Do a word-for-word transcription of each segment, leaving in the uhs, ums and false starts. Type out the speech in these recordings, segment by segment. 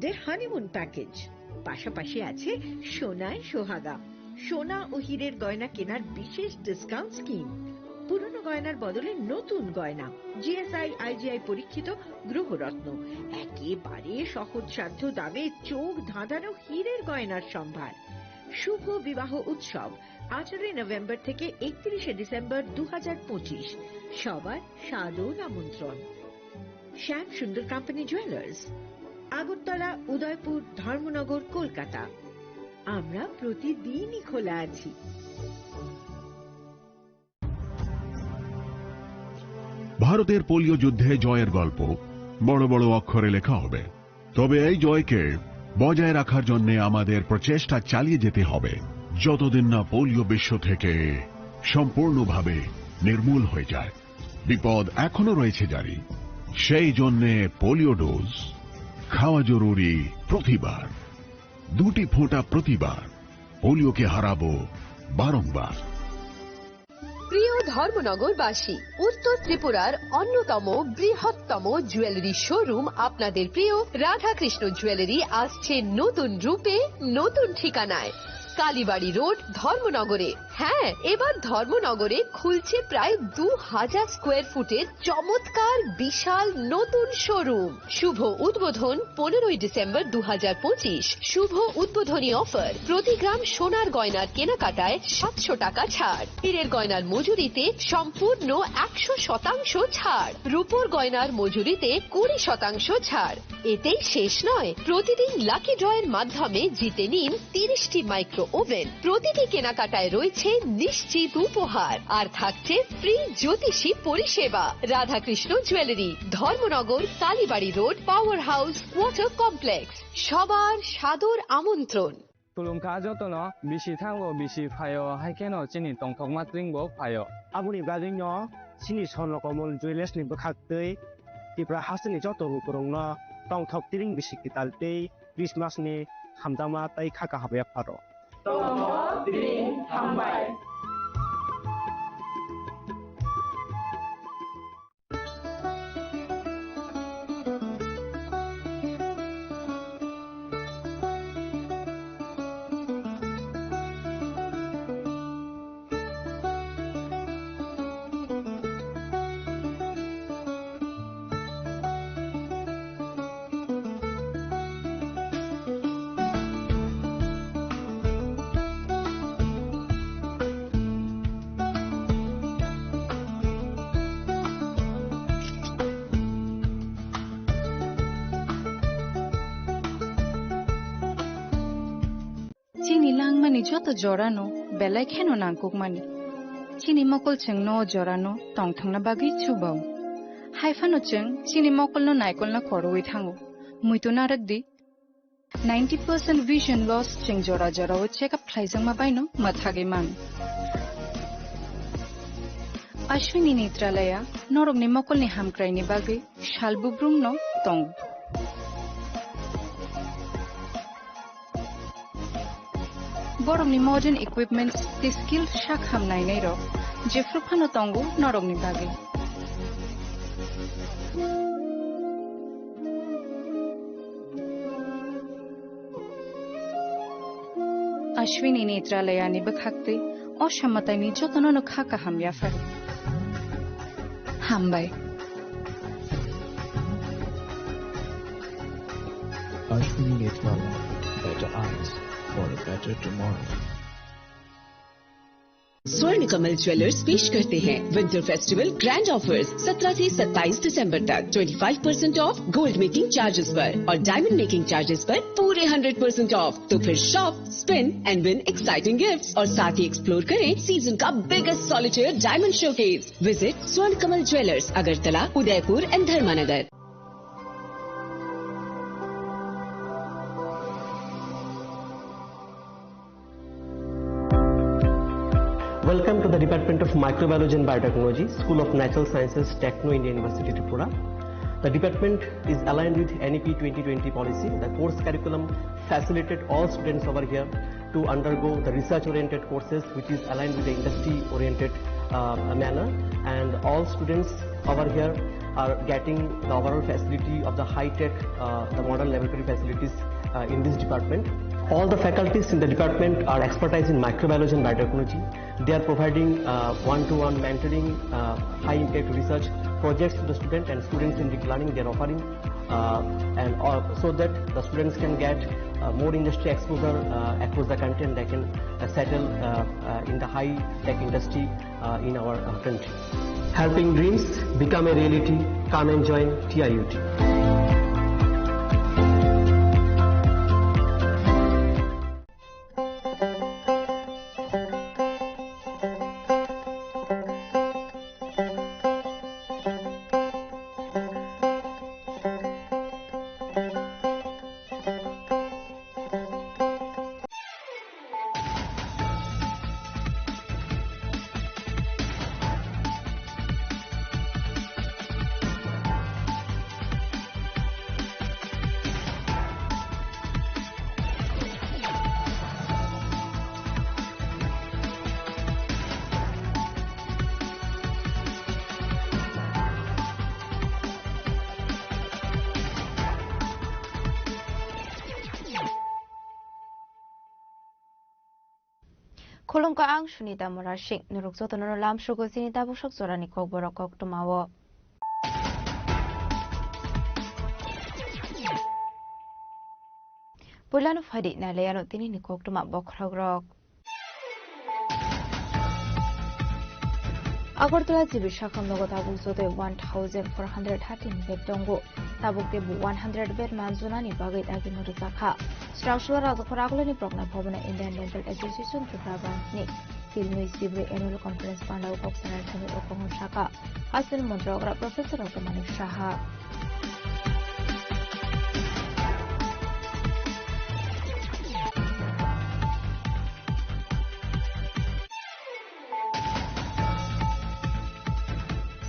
এর honeymoon package. পাশাপাশি আছে সোনায় সোহাগা, সোনা ও হীরের গয়না কেনার বিশেষ ডিসকাউন্ট স্কিম, পুরনো গয়নার বদলে নতুন গয়না, জিএসআই আইজিআই পরীক্ষিত গ্রহরত্ন, একেবারে সহজসাধ্য দামে চোখ ধাঁধানো হীরের গয়নার সম্ভার। শুভ বিবাহ উৎসব আঠারোই নভেম্বর থেকে একত্রিশে ডিসেম্বর দু হাজার পঁচিশ। সবার সাদর আমন্ত্রণ। শ্যাম সুন্দর কোম্পানি জুয়েলার্স, আগরতলা, উদয়পুর, ধর্মনগর, কলকাতা। আমরা প্রতিদিনই খোলা আছি। ভারতের পোলিও যুদ্ধে জয়ের গল্প বড় বড় অক্ষরে লেখা হবে, তবে এই জয়কে বজায় রাখার জন্য আমাদের প্রচেষ্টা চালিয়ে যেতে হবে, যতদিন না পোলিও বিশ্ব থেকে সম্পূর্ণভাবে নির্মূল হয়ে যায়। বিপদ এখনো রয়েছে জারি, সেই জন্যে পোলিও ডোজ খাওয়া জরুরি প্রতিবার, দুটি ফোঁটা প্রতিবার। পোলিওকে হারাবো বারংবার। প্রিয় ধর্মনগরবাসী, উত্তর ত্রিপুরার অন্যতম বৃহত্তম জুয়েলারি শোরুম আপনাদের প্রিয় রাধাকৃষ্ণ জুয়েলারি আসছে নতুন রূপে, নতুন ঠিকানায়। কালীবাড়ি রোড, ধর্মনগরে। হ্যাঁ, এবার ধর্মনগরে খুলছে প্রায় দু হাজার স্কোয়ার ফুটের চমৎকার বিশাল নতুন শোরুম। শুভ উদ্বোধন পনেরোই ডিসেম্বর দু হাজার পঁচিশ। শুভ উদ্বোধনী অফার, প্রতি গ্রাম সোনার গয়নার কেনাকাটায় সাতশো টাকা ছাড়, হীরের গয়নার মজুরিতে সম্পূর্ণ একশো শতাংশ ছাড়, রূপোর গয়নার মজুরিতে কুড়ি শতাংশ ছাড়। এতেই শেষ নয়, প্রতিদিন লাকি ড্রয়ের মাধ্যমে জিতে নিন তিরিশটি মাইক্রো ওভেন। প্রতিটি কেনাকাটায় রয়েছে নিশ্চিত উপহার, আর থাকছে ফ্রি জ্যোতিষী পরিষেবা। Radhakrishna jewellery, Dharmanagar, Kalibari road, power house, water complex. সবার সাদর আমন্ত্রণ। Khulumkha jotono, bisi thango, bisi phaio, hai kheno chini tongthokma tringbo phaio. Aboni bagwino chini Swarnakamol Jewellers ni bwkhaktwi Tripura hasteni joto lukurokno tongthok tring bisi kwtal tei Christmas ni hamjakma tei kha kaham yapharo. Tongthok tring hambai. Chini langmani joto jorano belai kheno nangkukmani. Chini mokol chwngno o jorano tongthokna bagwi chubao. Haiphano chwng chini mokolno naikolna khorwi thango. Muitu narwkdi, ninety percent vision loss chwng jora jorao check up khlaijakma baino mwthagwi mano. Ashwini Netralaya norokni mokolni hamkraini bagwi sal bubrumno tongo. Borokni modern equipments tei skill sak ham nainairok jephru phano tongo norokni bagwi. Ashwini Netralayani bwkhaktwi o samataini jotono no kha kaham yaphar. Hambai. Ashwini Netralaya, better eyes for a better tomorrow. स्वर्ण कमल ज्वेलर्स पेश करते हैं winter festival grand offers. सत्रह से सत्ताईस दिसंबर तक twenty five percent of gold making charges पर और डायमंड मेकिंग चार्जेस पर पूरे हंड्रेड परसेंट ऑफ। तो फिर shop, spin and win exciting gifts और साथ ही एक्सप्लोर करें सीजन का biggest solitaire diamond showcase. Visit स्वर्ण कमल ज्वेलर्स, अगरतला, उदयपुर एंड धर्मानगर। Welcome to the Department of Microbiology and Biotechnology, School of Natural Sciences, Techno India University, Tripura. The department is aligned with N E P twenty twenty policy. The course curriculum facilitated all students over here to undergo the research-oriented courses, which is aligned with the industry-oriented uh, manner, and all students over here are getting the overall facility of the high-tech, uh, the modern laboratory facilities, uh, in this department. All the faculties in the department are expertise in microbiology and biotechnology. They are providing, uh, one-to-one mentoring, uh, high-impact research projects to the student and students in deep learning. They are offering, uh, and, uh, so that the students can get, uh, more industry exposure, uh, across the country, and they can, uh, settle, uh, uh, in the high-tech industry, uh, in our, uh, country. Helping dreams become a reality. Come and join T I U T. Khulumkha, ang Sunita Murasing. Norok jotono lamsugo chini tabuk sok jorani kokborok koktwmao. Puilano phaidi nailaiano tinini koktwma bokhorokrok. Agartala G B sakham nogo tabuk jotoi one thousand four hundred thirteen bed tongo. Tabuk teibo one hundred bed manjunani bagwi dagi mwrwkjakha. Srangsulo Rajakhor Agulani Prokna Bhabono Indian Dental Association Tripura Branch ni Philnwi Sibri Annual Conference pandao kok sanai thangwi o kokno saka. Hasteni Montri Okra Professor Doctor Manik Saha.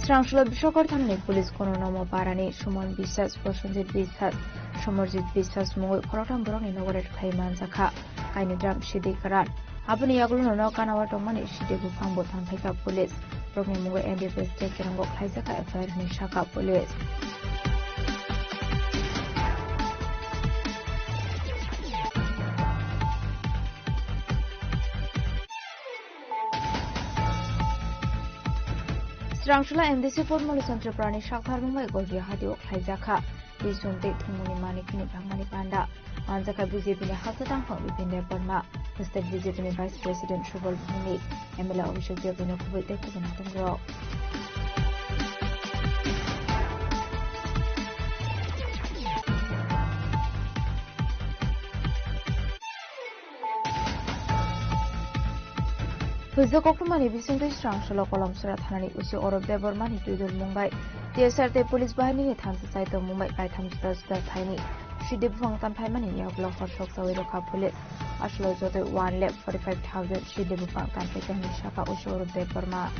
Srangsulo Biswakarthamni police kono nomo parani Suman Biswas, Prosenjit Biswas, Somarjit Biswas mungwi khoroktham borokni nogo raid khlai manjakha. Kainwi dram sidi kwran. Aboni yagulo nono kanao tongmani sidi buphang bo tangphaikha police. Borokni mungwi N D P S tei kerongo khlaijakha F I R hinwi sakha police. Srangsulo M D C Pormoli Santripurani Sakthar Mumbai Gorgia Hatio khlaijakha. Bisum tei thumuni mani khini bangmani panda. Manjakha B J P ni hasteni tangphang Bipin Debbarma, State B J P ni Vice President Subal Bhumik, M L A Abhishek Debbarma kubui tei kubun hatungrok. Huijak koktwmani bisingtwi Srangsulo Kolomsora thanani O C Arup Debbarmani twidulmung bai T S R tei police bahinini thansa chai tongmung bai kaitham juda juda thaini sidi buphang tanphaimani yagulo horsok chawi rwkha police. Aswlai jotoi one lakh forty five thousand sidi buphang tanphaikha hinwi sakha O C Arup Debbarma.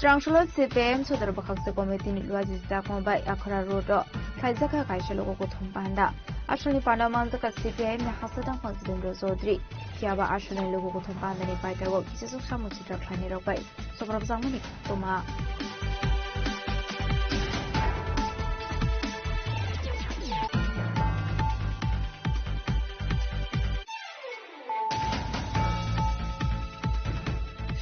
Srangsulo C P I M Sodor Bwkhaksa Committee ni luaji chakma bai Akhara Road o khlaijakha kaisa logo kuthum panda. Aswlani panda manjakha C P I M ni hasteni tangphang Jitendra Chaudhary. Phiya ba aswlani logo kuthum panda ni paitao kisachuk samung sitra khlainai rok bai sobrabjakmani koktwma.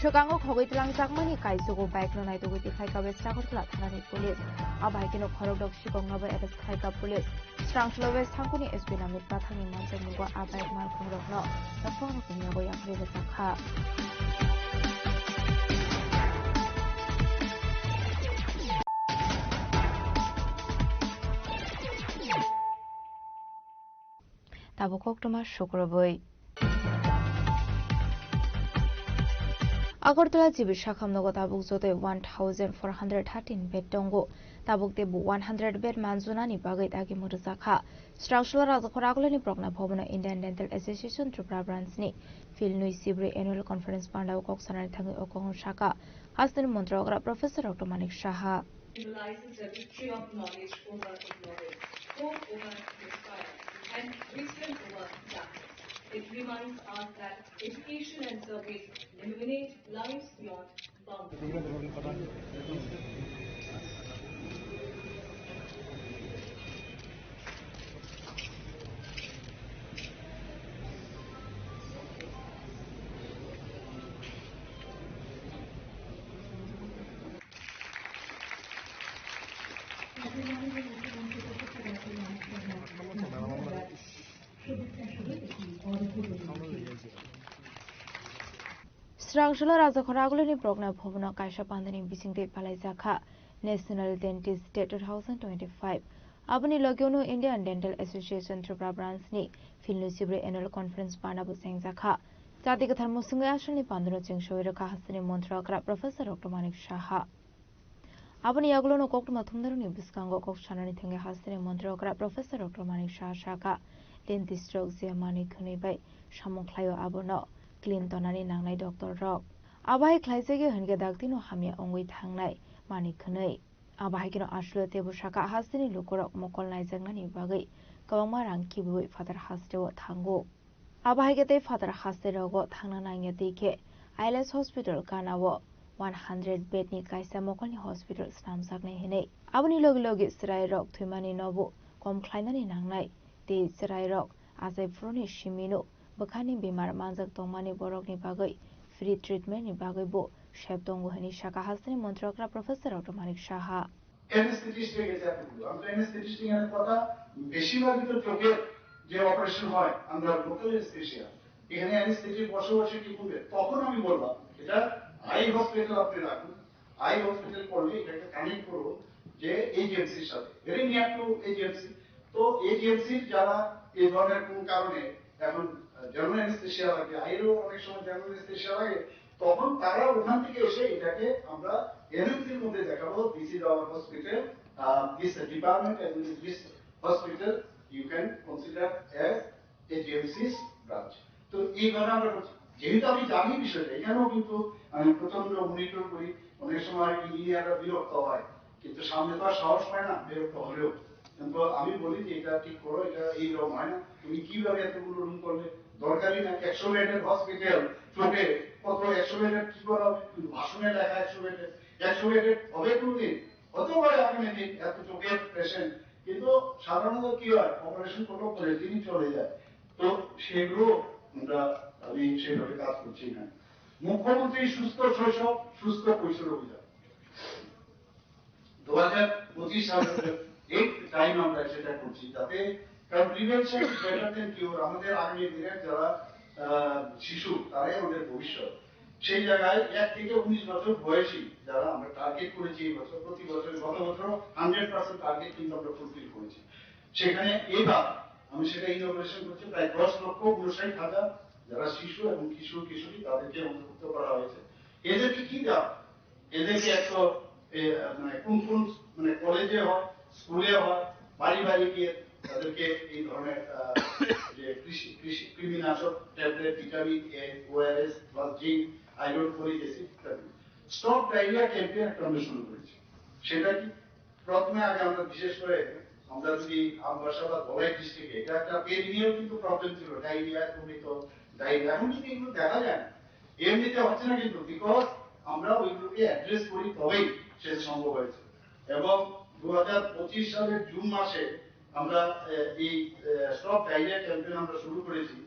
Swkango khogwi twlangjakmani kaisugo bike no naitugwi tikhlaikha West Agartala thanani police. Abo hai kheno khorokdok sikokno bo arrest khlaikha police. Srangsulo West Thangkuni S P Namit Pathakni manjakmungo a bike malkhungrokno nokhungrokni yago yaphari rwjakha. Tabuk koktwma sukrubwi. Agartala G B sakham nogo tabuk jotoi one thousand four hundred thirteen bed tongo. Tabuk teibo one hundred bed manjunani bagwi dagi mwrwjakha. Srangsulo Rajakhor Agulani Prokna Bhabono Indian Dental Association Tripura Branch ni Philnwi Sibri Annual Conference pandao kok sanani thangwi o kokno sakha hasteni Montri Okra Professor Doctor Manik Saha. symbolizes the victory of knowledge over ignorance, hope over despair, and wisdom over darkness. It reminds us that education and service illuminate lives beyond boundaries. Srangsola Rajakhora agulini prokna bhobono kaisa pandani bisingtwi palaijak kha National Dentist Day two thousand twenty-five. Aboni logio no Indian Dental Association Tripura Branch ni philni sibri annual conference pana bo chengjak kha. Chati kwthar musungwi asalni pandano chengsawi rwkha hasteni montri okra Professor Doctor Manik Saha. Aboni yagulono koktwma thumnarokni bwskango kok sanani thangwi hasteni montri okra Professor Doctor Manik Saha sakha, dentist rok je manwi khwnwi bai samung khlaio abono clean tonani nangnai doctor rok. Abo hai khlaijagya hwnkhe daktino hamya wngwi thangnai manwi khwnwi. Abo hai kheno aswk teibo sakha hasteni lukurok mokol naijaknani bagwi kwbangma rang kibiwi phatar hasteo thango. Abo hai khe tei phatar haste rogo thangna nangya tei khe I L S hospital gana o one hundred bed ni kaisa mokolni hospital swnamjaknai hinwi. Aboni logi logi chwrai rok thwimani nobo kom khlainani nangnai tei chwrai rok achai phuruni simi no bwkhani bemar manjak tongmani borokni bagwi free treatment ni bagwi bo sep tongo hinwi sakha hasteni montri okra Professor Doctor Manik Saha. Anesthetist হয়ে গেছে এতগুলো। আমি তো anesthetist এখানে কথা বেশিরভাগই তো চোখের যে অপারেশন হয়, আমরা লোকাল অ্যানেস্থেশিয়া, এখানে অ্যানেস্থেটিক বসে বসে কি করবে? তখন আমি বললাম, এটা আই হসপিটাল আপনি রাখুন, আই হসপিটাল করলে এটাকে কানেক্ট করুন যে এইচএমসির সাথে, ভেরি নিয়ার টু এইচএমসি। তো এইচএমসির যারা এই ধরনের কোনো কারণে এখন জেনারেল অ্যানেস্থেশিয়া লাগে, আইরও অনেক সময় জেনারেল অ্যানেস্থেশিয়া লাগে, তখন তারা ওখান থেকে এসে এটাকে আমরা এনএমসির মধ্যে দেখাবো, this is our hospital, uh, this department and this hospital you can consider as a জেএমসিস ব্রাঞ্চ। তো এইভাবে আমরা করছি। যেহেতু আমি জানি বিষয়টা, এখানেও কিন্তু আমি প্রচন্ড মনিটর করি, অনেক সময় ইঞ্জিনিয়াররা বিরক্ত হয়, কিন্তু সামনে তো আর সাহস পায় না বিরক্ত হলেও। কিন্তু আমি বলি যে এটা ঠিক করো, এটা এইরকম হয় না। তুমি কিভাবে এতগুলো রুম করলে? দরকারই না, একশো বেডের হসপিটাল চোখে কত, একশো বেডের কি করা হবে? কিন্তু ভাষণে লেখা একশো বেডের, একশো বেডের হবে কোনদিন? হতেও পারে আগামী দিন, এত চোখের পেশেন্ট। কিন্তু সাধারণত কি হয়, অপারেশন করলেও পরের দিনই চলে যায়। তো সেগুলো আমরা, আমি সেভাবে কাজ করছি এখানে। মুখ্যমন্ত্রী সুস্থ শৈশব সুস্থ কৈশোর অভিযান দু হাজার পঁচিশ সালের এই টাইম আমরা সেটা করছি, যাতে, কারণ prevention is better than cure. আমাদের আগামী দিনের যারা আহ, শিশু, তারাই আমাদের ভবিষ্যৎ। সেই জায়গায় এক থেকে উনিশ বছর বয়সী যারা আমরা টার্গেট করেছি এই বছর, প্রতি বছর, গত বছরও হান্ড্রেড পার্সেন্ট টার্গেট কিন্তু আমরা ফুলফিল করেছি। সেখানে এবার আমি সেটা ইনোগ্রেশন করছি, প্রায় দশ লক্ষ ঊনষাট হাজার যারা শিশু এবং কিশোর কিশোরী, তাদেরকে অন্তর্ভুক্ত করা হয়েছে। এদেরকে কি দেওয়া? এদেরকে একটা, এ, মানে কোন কোন, মানে কলেজে হয়, স্কুলে হয়, বাড়ি বাড়ি গিয়ে তাদেরকে এই ধরনের, আহ, যে কৃষি, কৃষি, কৃমিনাশক tablet, vitamin A, ORS plus zinc, iron, folic acid ইত্যাদি। স্টপ ডায়রিয়া ক্যাম্পেইন একটা আমরা শুরু করেছি। সেটা কি? প্রথমে আগে আমরা বিশেষ করে আমরা যদি আমবাসা বা ধলাই ডিস্ট্রিক্টে, এটা একটা পেরিনিয়াল কিন্তু প্রবলেম ছিল, ডায়রিয়া, ভূমিত, ডায়রিয়া। এখন কিন্তু এগুলো দেখা যায় না, এমনিতে হচ্ছে না কিন্তু, বিকজ আমরা ওইগুলোকে অ্যাড্রেস করি, তবেই সেটা সম্ভব হয়েছে। এবং দু হাজার পঁচিশ সালের জুন মাসে আমরা, আহ, এই, আহ, স্টপ ডায়রিয়া ক্যাম্পেইন আমরা শুরু করেছি।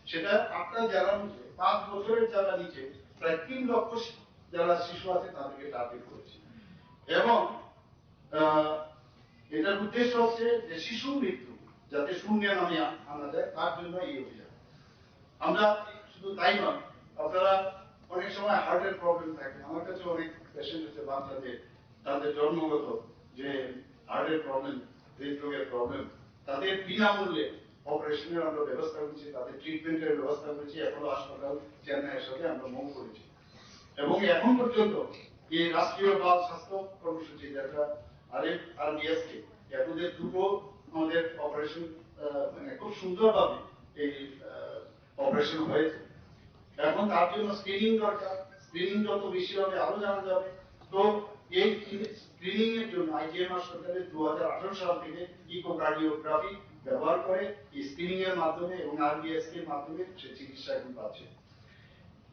সেটা আটটা জেলার মধ্যে পাঁচ বছরের যারা নিচে প্রায় তিন লক্ষ শি-, যারা শিশু আছে, তাদেরকে টার্গেট করেছি। এবং, আহ, এটার উদ্দেশ্য হচ্ছে যে শিশু মৃত্যু যাতে শূন্যে নামে আ-, আনা যায়, তার জন্য এই অভিযান। আমরা শুধু তাই নয়, আপনারা অনেক সময় হার্টের প্রবলেম থাকে। আমার কাছে অনেক পেশেন্ট আছে বাচ্চাদের, তাদের জন্মগত যে হার্টের প্রবলেম, হৃদরোগের প্রবলেম, তাদের বিনামূল্যে অপারেশনের আমরা ব্যবস্থা করছি, তাদের ট্রিটমেন্টের ব্যবস্থা করছি। অ্যাপোলো হাসপাতাল চেন্নাইয়ের সাথে আমরা মুভ করেছি। এবং এখন পর্যন্ত এই রাষ্ট্রীয় বাল স্বাস্থ্য কর্মসূচি, যেটা আরএফ আর বিএসকে, এর মধ্যে দুটো আমাদের অপারেশন, আহ, মানে খুব সুন্দরভাবে এই, আহ, অপারেশন হয়েছে। এখন তার জন্য স্ক্রিনিং দরকার, স্ক্রিনিং যত বেশি হবে আরো জানা যাবে। তো এই স্ক্রিনিং এর জন্য আইজিএমআর সরকারের দু হাজার আঠারো সাল থেকে ইকোকার্ডিওগ্রাফি ব্যবহার করে এই স্ক্রিনিং এর মাধ্যমে এবং আরবিএসকে এর মাধ্যমে সে চিকিৎসা এখন পাচ্ছে।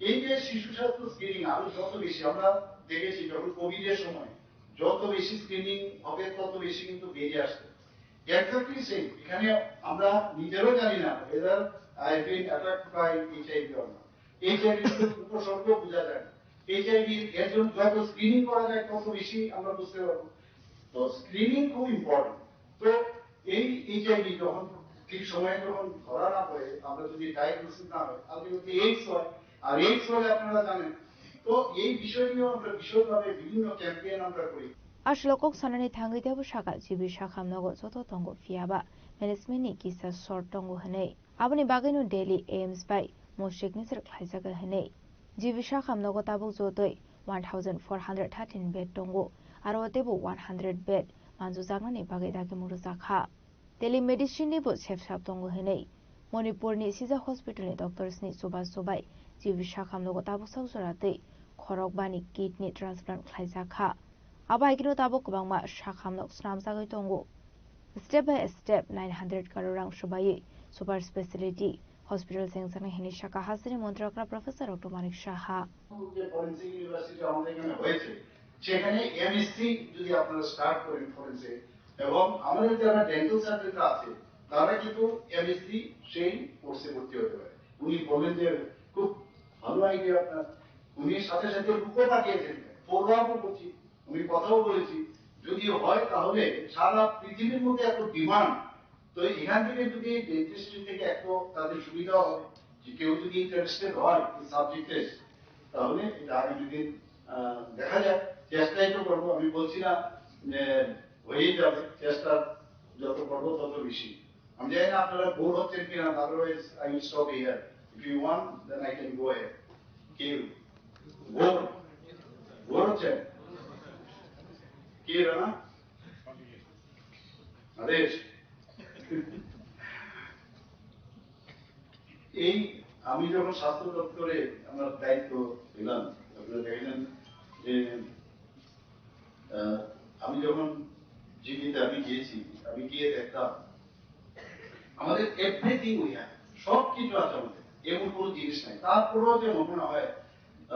এই যে শিশু স্বাস্থ্য স্ক্রিনিং আরো যত বেশি আমরা দেখেছি, যখন কোভিড এর সময় যত বেশি স্ক্রিনিং হবে তত বেশি কিন্তু বেরিয়ে আসছে। Exactly same. এখানে আমরা নিজেরও জানি না whether I have been attacked by HIV or not। HIV উপসর্গ বোঝা যায় না। এইচআইভি এর জন্য যত স্ক্রিনিং করা যায় তত বেশি আমরা বুঝতে পারবো। তো স্ক্রিনিং খুব ইম্পর্টেন্ট। তো এই এইচআইভি যখন ঠিক সময়ে যখন ধরা না পড়ে, আমরা যদি ডায়াগনোসিস না হয়, আলটিমেটলি এইডস হয়। আর এইডস হলে আপনারা জানেন। তো এই বিষয় নিয়েও আমরা বিশদভাবে বিভিন্ন ক্যাম্পেইন আমরা করি। Aswk kok sanani thangwi teibo sakha, G B Sakham nogo joto tongo, phiya ba management ni kisa short tongo hwnwi. Aboni bagwino Delhi AIIMS bai mo signature khlaijago hwnwi. G B Sakham nogo tabuk jotoi one thousand four hundred thirteen bed tongo, aro teibo one hundred bed manjujaknani bagwi dagimung rwjakha. Telemedicine ni bo sepsap tongo hwnwi Manipur ni sijak hospital ni doctors ni chubachu bai G B Sakham nogo tabuk sak jora tei khorok bani kidney transplant khlaijak kha. Abo hai kheno tabuk kwbangma sakhamno swnamjagwi tongo. Step by step nine hundred crore rang swbaiwi super speciality hospital chengjaknai hwnwi sakha hasteni montrokra Professor Doctor Manik Saha. যে forensic university আমাদের এখানে হয়েছে, সেখানে এমএসসি যদি আপনারা স্টার্ট করেন ফরেন্সে, এবং আমাদের যারা ডেন্টাল সার্জনরা আছে, তারা কিন্তু এমএসসি সেই কোর্সে ভর্তি হতে পারে। উনি বললেন যে খুব ভালো আইডিয়া আপনার। উনি সাথে সাথে বুকও পাঠিয়েছেন, ফলো আপও করছি, উনি কথাও বলেছি। যদি হয় তাহলে সারা পৃথিবীর মধ্যে এত ডিমান্ড, তো এখান থেকে যদি ডেন্টিস্ট্রি থেকে একটু তাদের সুবিধা হবে, যে কেউ যদি ইন্টারেস্টেড হয় এই সাবজেক্টে, তাহলে এটা আগামী দিন আহ, দেখা যাক। চেষ্টাই তো করবো, আমি বলছি না যে হয়েই যাবে, চেষ্টা যত করবো তত বেশি। আমি জানি না আপনারা বোর হচ্ছেন কিনা, otherwise I will stop here. If you want, then I can go ahead. কেউ বোর বোর হচ্ছেন? কি রানা? আদেশ। এই আমি যখন স্বাস্থ্য দপ্তরে আমার দায়িত্ব পেলাম, আপনারা দেখলেন যে আহ, আমি যখন জিবিতে আমি গিয়েছি, আমি গিয়ে দেখতাম আমাদের এভরিথিং উই হ্যাভ, সব কিছু আছে আমাদের, এমন কোনো জিনিস নাই। তারপরেও যে মনে হয়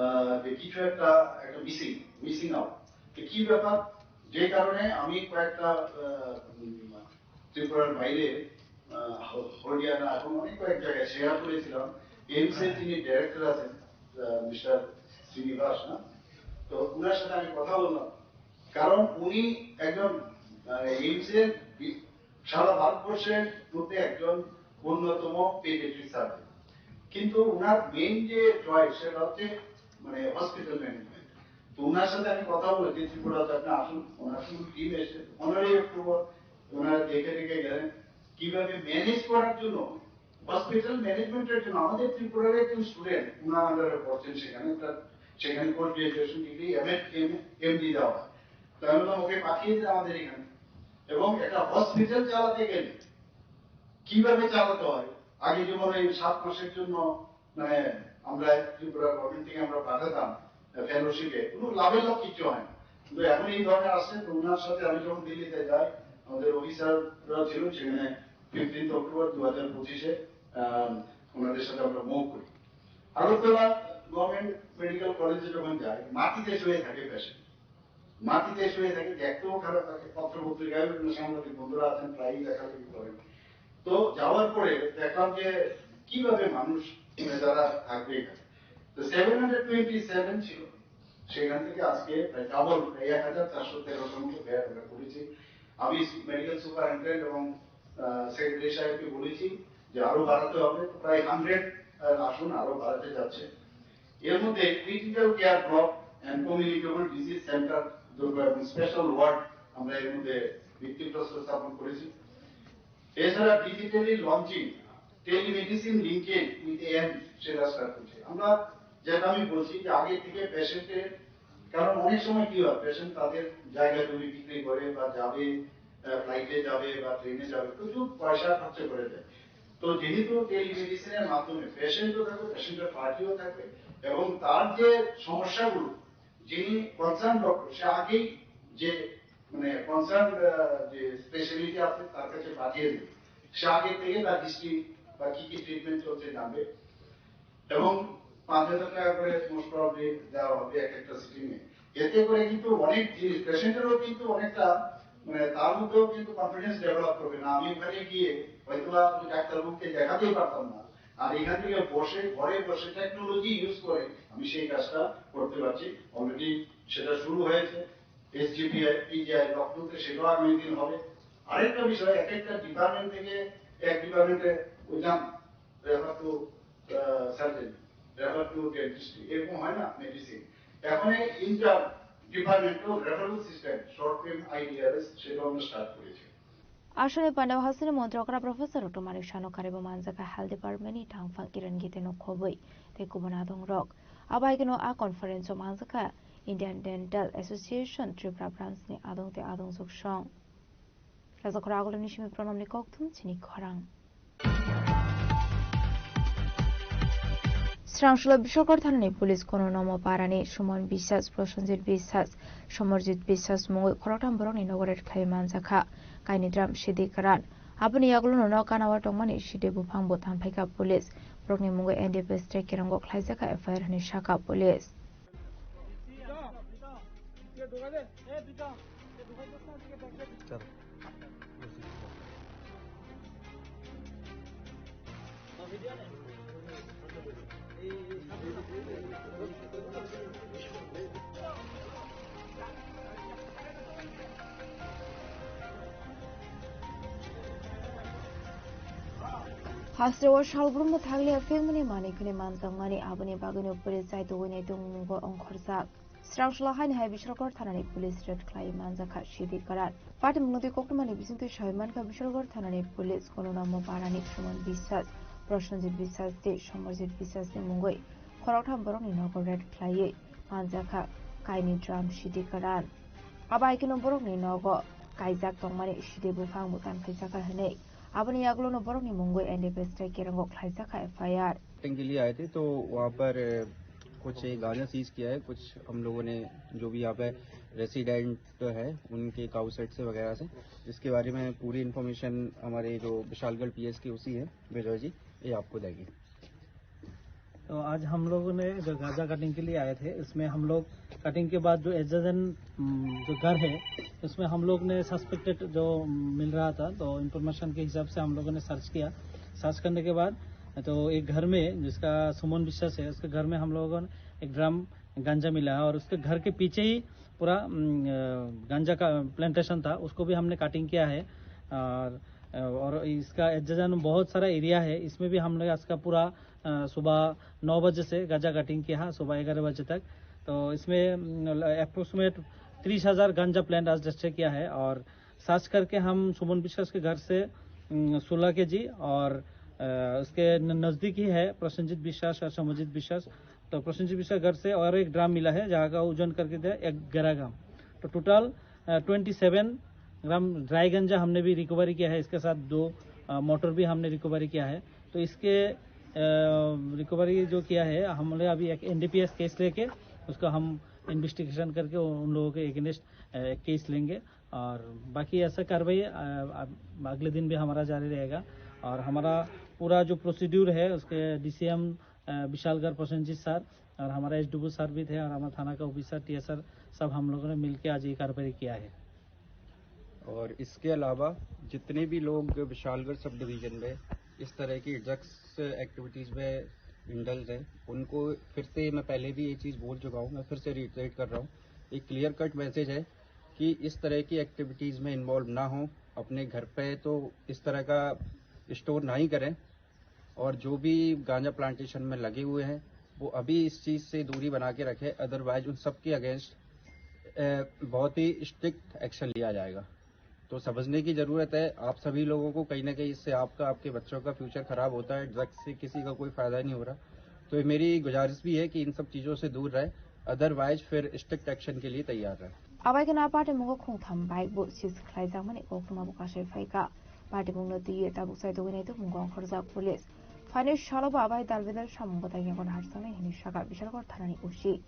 আহ, যে কিছু একটা একটা মিসিং মিসিং আউট। তো কি ব্যাপার? যে কারণে আমি কয়েকটা আহ, উম, ত্রিপুরার বাইরে আহ, হ- হরিয়ানা এবং অনেক কয়েক জায়গায় শেয়ার করেছিলাম। এইমস এর যিনি ডাইরেক্টর আছেন, মিস্টার শ্রীনিবাস না, তো ওনার সাথে আমি কথা বললাম। কারণ উনি একজন এইমস এর বি- সারা ভারতবর্ষের মধ্যে একজন অন্যতম পেডিয়াট্রিক সার্জন, কিন্তু ওনার মেইন যে চয়েস সেটা হচ্ছে মানে হসপিটাল ম্যানেজমেন্ট। তো ওনার সাথে আমি কথা বলেছি, ত্রিপুরাতে আপনি আসুন। ওনার শুধু টিম এসে পনেরোই অক্টোবর ওনারা দেখে দেখে গেলেন কিভাবে ম্যানেজ করার জন্য, হসপিটাল ম্যানেজমেন্টের জন্য। আমাদের ত্রিপুরার একজন স্টুডেন্ট ওনার আন্ডারে পড়ছেন, সেখানে তার সেখানে post graduation degree, M.Ed., MD দেওয়া হয়। তো আমি বললাম, ওকে পাঠিয়ে দিন আমাদের এখানে। এবং একটা হসপিটাল চালাতে গেলে কিভাবে চালাতে হয়, আগে যেমন এই সাত মাসের জন্য মানে আমরা ত্রিপুরা গভর্নমেন্ট থেকে আমরা পাঠাতাম ফেলোশিপে, কোনো লাভের লাভ কিচ্ছু হয় না। কিন্তু এখন এই ধরনের আসছে, তো ওনার সাথে আমি যখন দিল্লিতে যাই, আমাদের অফিসাররা ছিল সেখানে, ফিফটিন্থ অক্টোবর দু হাজার পঁচিশে ওনাদের সাথে আমরা মুভ করি। আগরতলা গভর্নমেন্ট মেডিকেল কলেজে যখন যাই, মাটিতে শুয়ে থাকে পেশেন্ট, মাটিতে শুয়ে থাকে, দেখতেও খারাপ লাগে। পত্র পত্রিকায় বিভিন্ন সাংবাদিক বন্ধুরা আছেন, প্রায়ই লেখালেখি করেন। তো যাওয়ার পরে দেখলাম যে কিভাবে মানুষ মানে যারা থাকবে এখানে। তো সেভেন হান্ড্রেড টোয়েন্টি সেভেন ছিল, সেখান থেকে আজকে প্রায় ডাবল, প্রায় এক হাজার চারশো তেরো জন মতো বেড আমরা করেছি। আমি মেডিকেল সুপারিনটেন্ডেন্ট এবং সেক্রেটারি সাহেবকে বলেছি যে আরো বাড়াতে হবে। তো প্রায় হান্ড্রেড আসন আরো বাড়াতে যাচ্ছে। এর মধ্যে critical care block and communicable disease centre দুর্গ এবং স্পেশাল ওয়ার্ড আমরা এর মধ্যে ভিত্তিপ্রস্তর স্থাপন করেছি। এছাড়া digitally launching, telemedicine linkage with M সেটা স্টার্ট করছে। আমরা যেটা আমি বলছি যে আগে থেকে পেশেন্টের, কারণ অনেক সময় কি হয়, পেশেন্ট তাদের জায়গা জমি বিক্রি করে বা যাবে, ফ্লাইটে যাবে বা ট্রেনে যাবে, প্রচুর পয়সা খরচ করে দেয়। তো যেহেতু টেলিমেডিসিনের মাধ্যমে পেশেন্টও থাকবে, পেশেন্টের পার্টিও থাকবে, এবং তার যে সমস্যাগুলো যিনি কনসার্ন ডক্টর, সে আগেই যে, মানে, কনসার্ন যে স্পেশালিটি আছে, তার কাছে পাঠিয়ে দেবে। সে আগে থেকে তার হিস্ট্রি বা কি কি ট্রিটমেন্ট চলছে জানবে। এবং পাঁচ হাজার টাকা করে মোস্ট প্রবাবলি দেওয়া হবে এক একটা সিটিং এ। এতে করে কিন্তু অনেক জিনিস, পেশেন্টেরও কিন্তু অনেকটা, মানে, তার মধ্যেও কিন্তু কনফিডেন্স ডেভেলপ করবে। না, আমি ওখানে গিয়ে হয়তো বা আমি ডাক্তারবাবুকে দেখাতেই পারতাম না, আর এখান থেকে বসে, ঘরে বসে টেকনোলজি ইউজ করে আমি সেই কাজটা করতে পারছি। অলরেডি সেটা শুরু হয়েছে। এসজিপিআই, পিজিআই লখনৌতে সেটাও আগামী দিন হবে। আরেকটা বিষয়, এক একটা ডিপার্টমেন্ট থেকে এক ডিপার্টমেন্টে ওই যান, refer to surgery, refer to dentistry, এরকম হয় না মেডিসিন। এখন এই inter departmental referral system, short film আইডিআরএস, সেটাও আমরা স্টার্ট করেছি। Aswkni pandao hasteni montri okra Professor Doctor Manik Saha no karibo manjakha Health Department ni tangphang Kiran Gite no khobwi tei kubun adong rok. Abaikeno a conference o manjakha Indian Dental Association Tripura Branch ni adong tei adong juk song. Rajakhor Agulani simi Pranamni kokthum chini khorang. Srangsola Biswakar thanani police kono nomo parani Suman Biswas, Prosenjit Biswas, Somorjit Biswas mungwi khoroktham borokni nogo raid khlaiwi manjakha. Kaini drum sidi kwran. Aboni yagulono nok gana o tongmani sidi buphang bo tanphaikha police. Borokni mungwi N D P S tei kerongo khlaijakha F I R hwnwi sakha police. Hasteo salbrum bo thaglia phengmani manwi khwnwi manjakmani, aboni bagwino police chai tugwi nai tongmungo ongkhorjak. Srangsola haini hai Biswakar thanani police raid khlai manjakha sidi kwran. Patimungno twi koktwmani bisingtwi sawi mankha Biswakar thanani police kono nomo parani Suman Biswas, Prosenjit Biswas tei Somorjit Biswas ni mungwi khoroktham borokni nogo raid khlaiwi manjakha kaini drum sidi kwran. Abaikeno borokni nogo kaijak tongmani sidi buphang bo tanphaijakha hwnwi aboni yagulono borokni mungwi N D P S tei kerongo khlaijakha F I R. के लिए आए थे, तो वहाँ पर, अ, कुछ गांजा सीज किया है, कुछ हम लोगों ने, जो भी यहाँ पे रेसिडेंट है, उनके काऊ सेट से वगैरह से, इसके बारे में पूरी इन्फॉर्मेशन हमारे जो विशालगढ़ पीएस की ओसी है, विजय जी, ये आपको देंगे। तो आज हम लोगों ने जो गांजा कटिंग के लिए आए थे, इसमें हम लोग कटिंग के बाद जो एडजेसेंट, उम, जो घर है, उसमें हम लोग ने सस्पेक्टेड जो मिल रहा था, तो इन्फॉर्मेशन के हिसाब से हम लोगों ने सर्च किया। सर्च करने के बाद तो एक घर में, जिसका सुमन विश्वास है, उसके घर में हम लोगों ने एक ड्रम गांजा मिला है और उसके घर के पीछे ही पूरा, उम, अ, गांजा का प्लांटेशन था, उसको भी हमने कटिंग किया है। और, और इसका एडजेसेंट बहुत सारा एरिया है, इसमें भी हम लोग इसका पूरा, अ, सुबह नौ बजे से गांजा कटिंग किया है, सुबह ग्यारह बजे तक। तो इसमें, उम, अप्रोक्सीमेट तीस हज़ार गांजा प्लांट आज रजिस्टर किया है और सर्च करके हम सुमन विश्वास के घर से, उम, सोलह केजी और, अ, उसके न-, नज़दीक ही है प्रसन्नजीत विश्वास और समरजीत विश्वास। तो प्रसन्नजीत विश्वास घर से और एक ड्रम मिला है, जहाँ का वजन करके दिया ग्यारह ग्राम। तो टोटल, अ, ट्वेंटी सेवन ग्राम ड्राई गांजा हमने भी रिकवरी किया है। इसके साथ दो, अ, मोटर भी हमने रिकवरी किया है। तो इसके, अ, रिकवरी जो किया है, हमने अभी एक एनडीपीएस केस लेके उसको हम इन्वेस्टिगेशन करके उन लोगों के अगेंस्ट, अ, केस लेंगे। और बाकी ऐसा कार्रवाई, अ, अ, अगले दिन भी हमारा जारी रहेगा। और हमारा पूरा जो प्रोसीड्यूर है, उसके डीसीएम, अ, विशालगढ़ प्रसेनजीत सर और हमारा एसडीओ सर भी थे और हमारा थाना का ऑफिसर, टीएसआर, सब हम लोगों ने मिलके आज ये कार्रवाई किया है। और इसके अलावा जितने भी लोग विशालगढ़ सब डिवीजन में इस तरह की ड्रग्स एक्टिविटीज़ में इंडल्ज हैं, उनको फिर से, मैं पहले भी ये चीज़ बोल चुका हूँ, मैं फिर से रिटरेट कर रहा हूँ, एक क्लियर कट मैसेज है कि इस तरह की एक्टिविटीज़ में इन्वॉल्व ना हों, अपने घर पे तो इस तरह का स्टोर ना ही करें, और जो भी गांजा प्लांटेशन में लगे हुए हैं, वो अभी इस चीज़ से दूरी बना के रखें, अदरवाइज उन सब के अगेंस्ट, अ, बहुत ही स्ट्रिक्ट एक्शन लिया जाएगा। तो समझने की ज़रूरत है, आप सभी लोगों को कहीं ना कहीं इससे आपका, आपके बच्चों का फ्यूचर ख़राब होता है, ड्रग्स से किसी का कोई फ़ायदा नहीं हो रहा। तो ये मेरी गुजारिश भी है कि इन सब चीज़ों से दूर रहें, अदरवाइज फिर स्ट्रिक्ट एक्शन के लिए तैयार रहें। Abai kheno a party mungo khungtham bike bo seize khlaijakmani koktwma bo kasai phaikha. Party mungno twiwi tabuk chai tugwi nai tongmungo ongkhorjak police. Phainai salo bo abai dal bedal samung bwtang yago naharjaknai hwnwi sakha Bishalgarh thanani O C.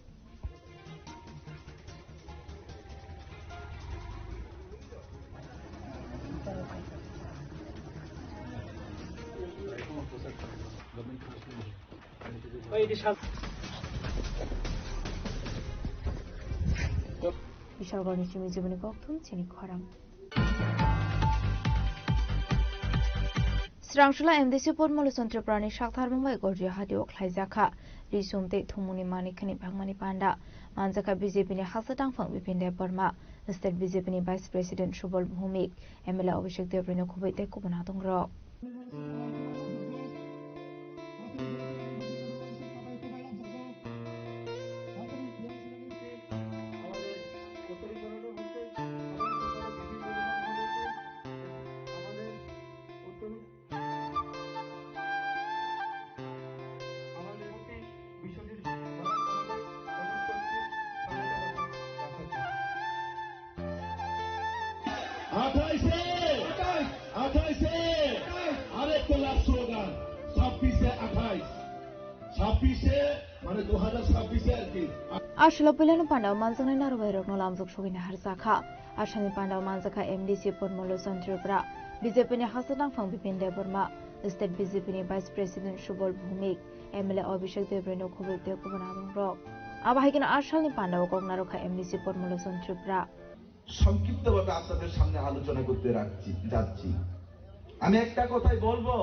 Bisalgorni simi jiboni kokthum chini khorang. Srangchula M D C Padma Lochon Tripurani saktharmung bai Gorjia hatio khlaijakha. Risum tei thumungni manikhani bangmani panda. Manjakha B J P ni haksa tangphang Bipin Debbarma, State B J P ni Vice President Subal Bhumik, M L A Abhishek Debbarma no khubui tei kubun adongrok. আঠাইশে, আঠাইশে আরেকটা last slogan, ছাব্বিশে আঠাইশ, ছাব্বিশে মানে দু হাজার ছাব্বিশে আর কি। Aswk puilano pandao manjaknai narwkbairokno lamjak sogwina harjakha. Aswkni pandao manjakha M D C Padma Lochon Tripura, B J P ni haksa tangphang Bipin Debbarma, State B J P ni Vice President Subal Bhumik, M L A Abhishek Debbarma no khubui tei kubun adongrok. Abo hai kheno aswkni pandao kok narwkha M D C Padma Lochon Tripura. সংক্ষিপ্তভাবে আপনাদের সামনে আলোচনা করতে রাখছি, যাচ্ছি। আমি একটা কথাই বলবো,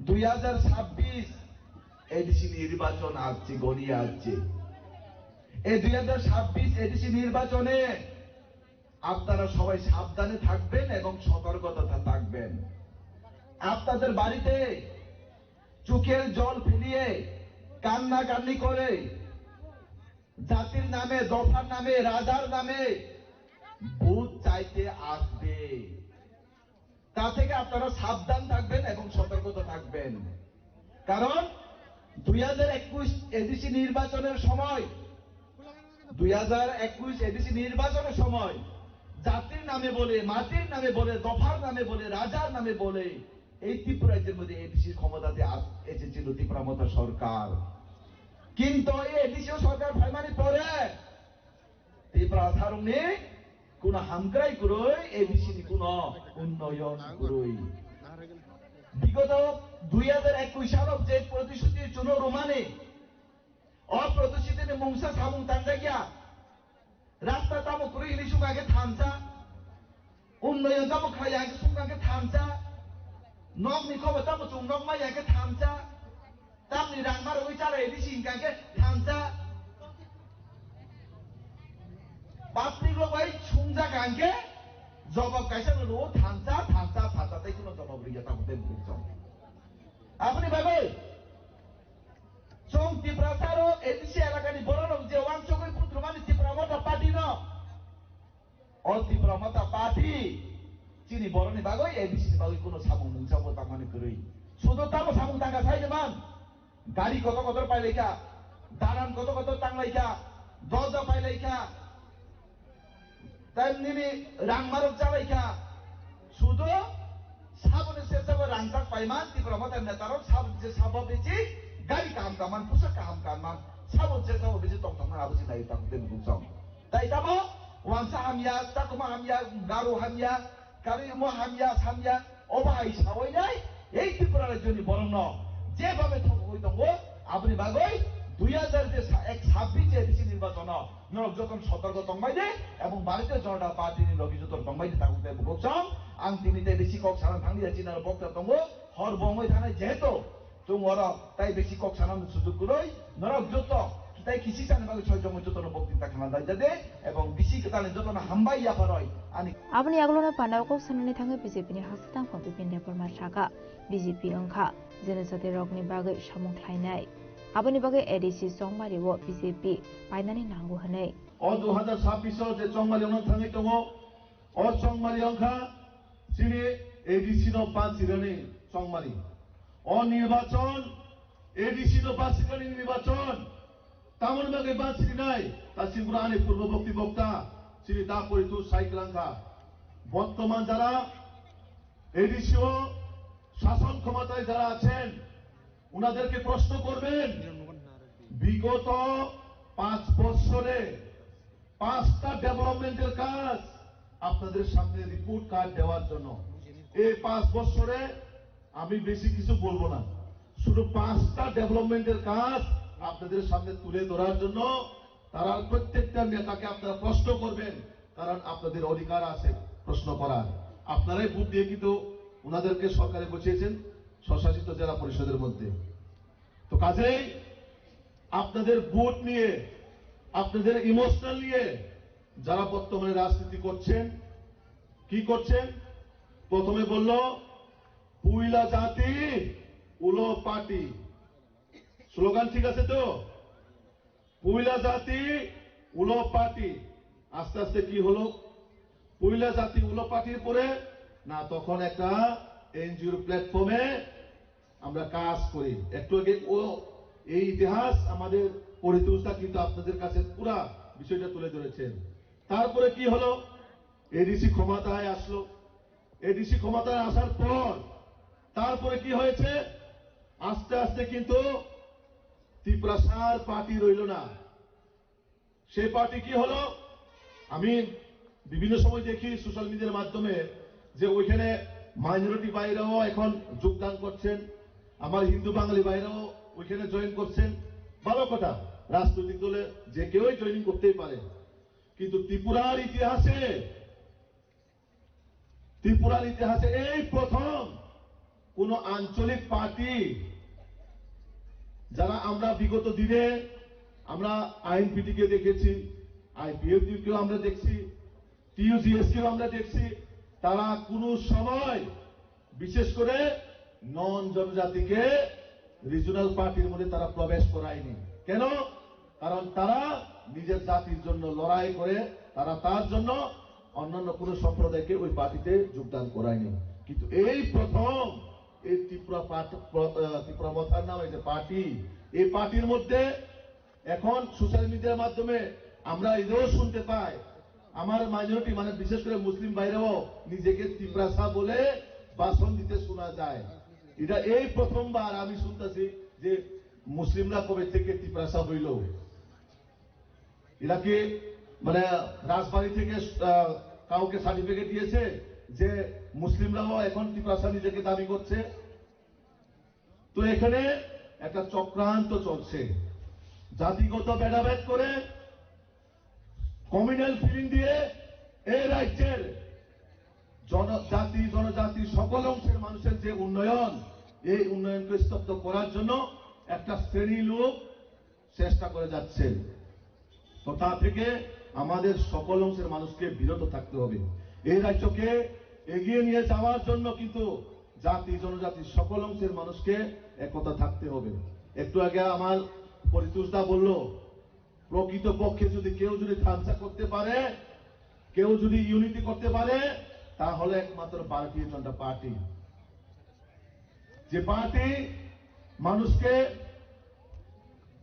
দুই হাজার ছাব্বিশ এডিসি নির্বাচন আসছে, ঘনিয়ে আসছে। এই দুই হাজার ছাব্বিশ এডিসি নির্বাচনে আপনারা সবাই সাবধানে থাকবেন এবং সতর্কতা থাকবেন। আপনাদের বাড়িতে চোখের জল ফেলিয়ে, কান্নাকান্নি করে, জাতির নামে, দফার নামে, রাজার নামে ভোট চাইতে আসবে। তা থেকে আপনারা সাবধান থাকবেন এবং সতর্কতা থাকবেন। কারণ দুই হাজার একুশ এডিসি নির্বাচনের সময়, দুই হাজার একুশ এডিসি নির্বাচনের সময় জাতির নামে বলে, মাটির নামে বলে, দফার নামে বলে, রাজার নামে বলে এই ত্রিপুরা রাজ্যের মধ্যে এডিসি ক্ষমতাতে আস-, এসেছিল ত্রিপুরা মথা সরকার। কিন্তু এই এডিসি সরকার ফাইমানি পরে ত্রিপুরা সারুংনি কোনো হামক্রাই করই, এডিসি নি কোনো উন্নয়ন করই। বিগত দুই হাজার একুশ সালত যে প্রতিশ্রুতি চুনো রুমানি, o protichiti ni mungsa samung tangjak ya. Rasta tamo kwrwi hwnwi sungkha khe thansa. Unnoyon tamo khlai ya hwnwi sungkha khe thansa. Nokni khobor tamo chwng nok mai ya khe thansa. Tamni rang ma rwgwi chalai hwnwi singkha khe thansa. Public rok bai sungjak hwnkhe jobab kaisa no rwo thansa, thansa, thansa tei kheno jobab rwya tamo tei bwrwi chwng. Aboni bagwi chwng Tiprasa rok A D C elakani borok rok je wansugwi butrumani Tipra Motha Party no. O Tipra Motha Party chini borokni bagwi A D C ni bagwi kuno samung mungsa bo tangmani kwrwi. Sudo tamo samung tangka sai de man. Gari kotor kotor pailaikha, dalan kotor kotor tanglaikha, dorja pailaikha. Tei nini rang marok chalaikha. Sudo saboni sesabo rangchak paiman, Tipra Motha netarok sabo je sabo bisi gari kaham kaman, pusa kaham kaman, sabo je sabo bisi tongthokman abo se nai tamo tei bukchong. Tai tamo wansa hamya, chakuma hamya, garu hamya, karwi omo hamya, samya, obo hai sawi nai, ei Tripura rajyoni borokno jebhabe thokgwi tongo, aboni bagwi dui hazar je sa-, ek sabbish je bisi nirbachono norok jotono sotorko tongbai di, ebong Bharatiya Janata Party ni logi jotono tongbai di, tabuk tei bukuk song, ang tini tei bisi kok sana thangli ya, chini aro bokta tongo, hor bo wngwi thanai, jehetu chwng oro tai bisi kok sana sujuk kwrwi, norok joto tai kisi sana bagwi soi jongwi jotono bokti ta khana dai jade, ebong bisi kwtalni jotono hambai yapharoi ani. Aboni yagulono pandao kok sanani thangwi B J P ni haksa tangphang Bipin Debbarma sakha, B J P wngkha jene jati rokni bagwi samung khlainai. Aboni bagwi A D C Chongmari o B J P painani nango hwnwi. O dui hazar sabbish o je Chongmari ono thangwi tongo, o Chongmari wngkha chini A D C no bachirani Chongmari. O nirbachon A D C no bachirani nirbachon. Tamoni bagwi bachirinai, ta singura ani purbo bokti bokta, chini da poritu sai kwlangkha. Bottoman jara A D C o শাসন ক্ষমতায় যারা আছেন, ওনাদেরকে প্রশ্ন করবেন, বিগত পাঁচ বছরে পাঁচটা ডেভেলপমেন্টের কাজ আপনাদের সামনে রিপোর্ট কার্ড দেওয়ার জন্য। এই পাঁচ বছরে আমি বেশি কিছু বলবো না। শুধু পাঁচটা ডেভেলপমেন্টের কাজ আপনাদের সামনে তুলে ধরার জন্য। তারা প্রত্যেকটা নেতাকে আপনারা প্রশ্ন করবেন, কারণ আপনাদের অধিকার আছে প্রশ্ন করার। আপনারাই ভোট দিয়ে কিন্তু ওনাদেরকে সরকারে বসিয়েছেন স্বশাসিত জেলা পরিষদের মধ্যে। তো কাজেই আপনাদের ভোট নিয়ে, আপনাদের ইমোশনাল নিয়ে যারা বর্তমানে রাজনীতি করছেন, কি করছেন? প্রথমে বলল, "পয়লা জাতি উলো পার্টি।" স্লোগান ঠিক আছে তো? "পয়লা জাতি উলো পার্টি।" আস্তে আস্তে কি হলো? "পয়লা জাতি উলো পার্টির পরে না, তখন একটা এনজিওর প্ল্যাটফর্মে আমরা কাজ করি।" একটু আগে ও এই ইতিহাস আমাদের পরিতোষদা কিন্তু আপনাদের কাছে পুরা বিষয়টা তুলে ধরেছেন। তারপরে কি হলো? এডিসি ক্ষমতায় আসলো। এডিসি ক্ষমতায় আসার পর তারপরে কি হয়েছে? আস্তে আস্তে কিন্তু তিপ্রাসার পার্টি রইল না। সেই পার্টি কি হলো? আমি বিভিন্ন সময় দেখি সোশ্যাল মিডিয়ার মাধ্যমে যে ওইখানে মাইনরিটি ভাইরাও এখন যোগদান করছেন, আমার হিন্দু বাঙালি ভাইরাও ওইখানে জয়েন করছেন। ভালো কথা, রাজনৈতিক দলে যে কেউই জয়েনিং করতেই পারে, কিন্তু ত্রিপুরার ইতিহাসে, ত্রিপুরার ইতিহাসে এই প্রথম কোনো আঞ্চলিক পার্টি, যারা আমরা বিগত দিনে আমরা আইএনপিটি কে দেখেছি, আইপিএফটি কেও আমরা দেখছি, টিইউজিএস কেও আমরা দেখছি, তারা কোনো সময় বিশেষ করে নন জনজাতিকে রিজিওনাল পার্টির মধ্যে তারা প্রবেশ করায়নি। কেন? কারণ তারা নিজের জাতির জন্য লড়াই করে, তারা তার জন্য অন্যান্য কোনো সম্প্রদায়কে ওই পার্টিতে যোগদান করায়নি। কিন্তু এই প্রথম এই ত্রিপুরা পার্ট-, প্র-, আহ, ত্রিপুরা মথার নামে যে পার্টি, এই পার্টির মধ্যে এখন সোশ্যাল মিডিয়ার মাধ্যমে আমরা এটাও শুনতে পাই, আমার মাইনরিটি, মানে বিশেষ করে মুসলিম ভাইরাও নিজেকে তিপ্রাসা বলে ভাষণ দিতে শোনা যায়। এটা এই প্রথমবার আমি শুনতেছি যে মুসলিমরা কবে থেকে তিপ্রাসা হইল। এটা কি, মানে, রাজবাড়ি থেকে আহ, কাউকে সার্টিফিকেট দিয়েছে যে মুসলিমরাও এখন তিপ্রাসা নিজেকে দাবি করছে? তো এখানে একটা চক্রান্ত চলছে, জাতিগত ভেদাভেদ করে, কমিউনাল ফিলিং দিয়ে এই রাজ্যের জনজাতি, জনজাতি সকল অংশের মানুষের যে উন্নয়ন, এই উন্নয়নকে স্তব্ধ করার জন্য একটা শ্রেণী লোক চেষ্টা করে যাচ্ছেন। তো তা থেকে আমাদের সকল অংশের মানুষকে বিরত থাকতে হবে। এই রাজ্যকে এগিয়ে নিয়ে যাওয়ার জন্য কিন্তু জাতি জনজাতি সকল অংশের মানুষকে একতা থাকতে হবে। একটু আগে আমার পরিতোষদা বলল, প্রকৃত পক্ষে যদি কেউ যদি ধ্বংস করতে পারে, কেউ যদি ইউনিটি করতে পারে, তাহলে একমাত্র ভারতীয় জনতা পার্টি। যে পার্টি মানুষকে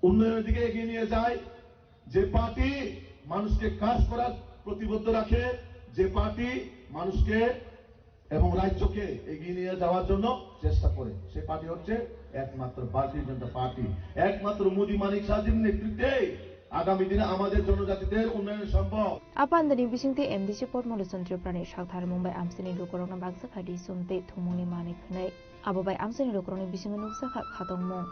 উন্নয়নের দিকে এগিয়ে নিয়ে যায়, যে পার্টি মানুষকে কাজ করার প্রতিবদ্ধ রাখে, যে পার্টি মানুষকে এবং রাজ্যকে এগিয়ে নিয়ে যাওয়ার জন্য চেষ্টা করে, সে পার্টি হচ্ছে একমাত্র ভারতীয় জনতা পার্টি। একমাত্র মোদী মানিক শাহজির নেতৃত্বে আগামী দিনে আমাদের জনজাতিদের উন্নয়ন সম্ভব। Apandani bisingtwi M D C Pormolo Chandra Prani sakthar Mumbai amsini lukurokno baksa kha di sumtwi thumungni manwi khwnwi. Abo bai amsini lukurokni bisingo nukjakha khatungmung.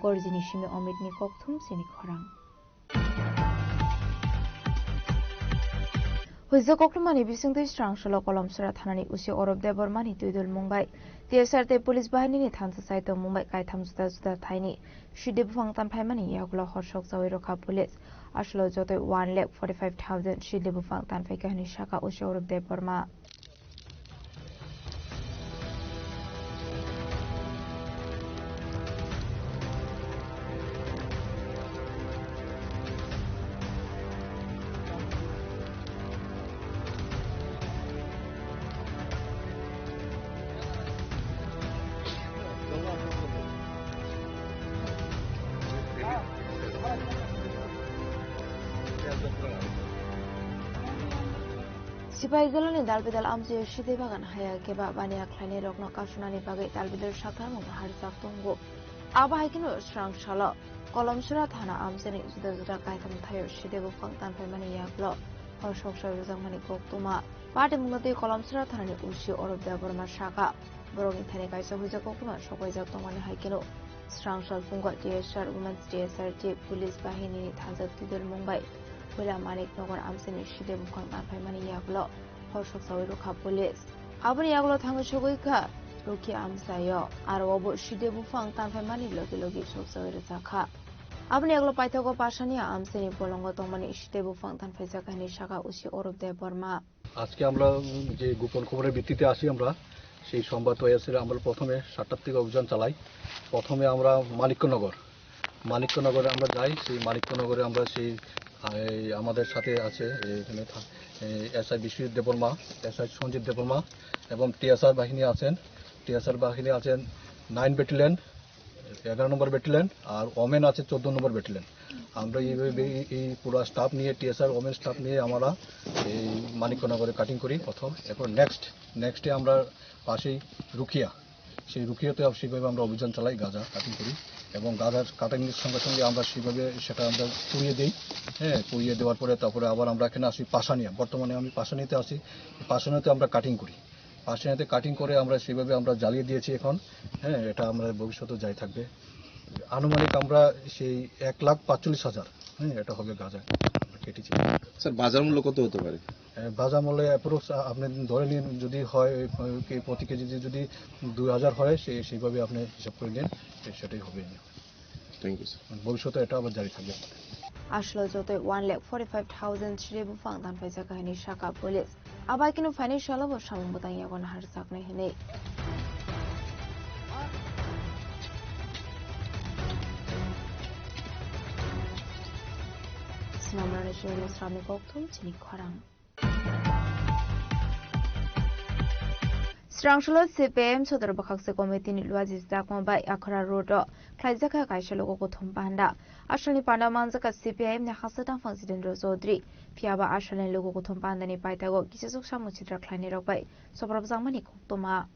Korjini simi Omitni kokthum sini khorang. Huijak kokrwmani bisingtwi Srangsolo Kolomsora thanani usi Orop Debbarmani twidul mungbai T S R tei police bahinini thansa saito mungbai kaitham juda juda thaini siddi buphang tanphaimani yagulo horsok chawi rokha police. Aswlo jotoi one lakh forty five thousand siddi buphang tanphaikha hwnwi sakha usi Orop Debbarma. Sipai Golani dalbidal amchio side bagan haya keba baniya khlainairokno kasunani bagwi dalbidal saktharmung harjak tongo. Abo hai kheno srang salo Kolomsora thana amchini juda juda kaitham thaio side buphang tanphaimani yagulo hor soksa rwjakmani koktwma. Patimungno tei Kolomsora thanani O C Orup Debbarma sakha, borokni thani kaisa huijak koktwma sokpaijak tongmani hai kheno srang sal phungo T S R, Women's T S R tei police bahinini thansa twidulmung bai puila Manik Nagar amchini side buphang tanphaimani yagulo hor soksaui rwkha police. Aboni yagulo thangwi sogwi kha Rukhi amchaio, aro obo side buphang tanphaimani logi logi soksaui rwjakha. Aboni yagulo paithago Pasania amchaini bolongo tongmani side buphang tanphaijak hinwi sakha O C Orup Debbarma. আজকে আমরা, উম, যে গোপন খবরের ভিত্তিতে আসি আমরা, সেই সংবাদ পেয়ে আসলে আমরা প্রথমে সাতটার থেকে অভিযান চালাই। প্রথমে আমরা মানিক্যনগর, মানিক্যনগরে আমরা যাই। সেই মানিক্যনগরে আমরা সেই, এই, আমাদের সাথে আছে, এই, এখানে থা-, এই, এসআই বিশ্বজিৎ দেববর্মা, এসআই সঞ্জিত দেববর্মা এবং টিএসআর বাহিনী আছেন। টিএসআর বাহিনী আছেন নাইন ব্যাটালিয়ন, এগারো নম্বর ব্যাটালিয়ন, আর ওমেন আছে চোদ্দ নম্বর ব্যাটালিয়ন। আমরা এইভাবে এই, এই পুরো স্টাফ নিয়ে, টিএসআর ওমেন স্টাফ নিয়ে আমরা এই মানিক্যনগরে কাটিং করি প্রথম। এরপর নেক্সট, নেক্সটে আমরা পাশেই রুকিয়া, সেই রুকিয়াতে আবার সেইভাবে আমরা অভিযান চালাই, গাঁজা কাটিং করি। এবং গাঁজার কাটিংয়ের সঙ্গে সঙ্গে আমরা সেইভাবে সেটা আমরা পুড়িয়ে দিই। হ্যাঁ, পুড়িয়ে দেওয়ার পরে তারপরে আবার আমরা এখানে আসি পাশানিয়া। বর্তমানে আমি পাশানিতে আছি, পাশানিতে আমরা কাটিং করি। পাশানিতে কাটিং করে আমরা সেইভাবে আমরা জ্বালিয়ে দিয়েছি এখন। হ্যাঁ, এটা আমরা ভবিষ্যতে জারি থাকবে। আনুমানিক আমরা সেই এক লাখ পাঁচচল্লিশ হাজার, হ্যাঁ, এটা হবে গাঁজা আমরা কেটেছি। স্যার, বাজার মূল্য কত হতে পারে? এ, বাজার মূল্য অ্যাপ্রক্স, আ, আপনি ধরে নিন, যদি হয়, এ, কে-, প্রতি কেজিতে যদি দুই হাজার হয়, সে-, সেইভাবে আপনি হিসাব করে নিন, সে-, সেটাই হবে। Thank you, sir. ভবিষ্যতে এটা আবার জারি থাকবে। Aswk jotoi one lakh forty five thousand side buphang tanphaijak hinwi sakha police. Abai kheno financial o bo samung bwtang yago naharjaknai hinwi. Snamrani simi Sramni Kokthum chini khorang. Srangsalo C P I M Sodor Bwkhakse Committee ni Luaji Chakma bai Akhara Road o khlaijak kha kaisa luku kuthum panda. Asalni panda manjak kha C P I M ni Hasa Tangphang Jitendra Chaudhary. Phiya ba asalni luku kuthum panda ni paitago kisachuk samung sitra khlainai rok bai sobrabjakmani koktwma.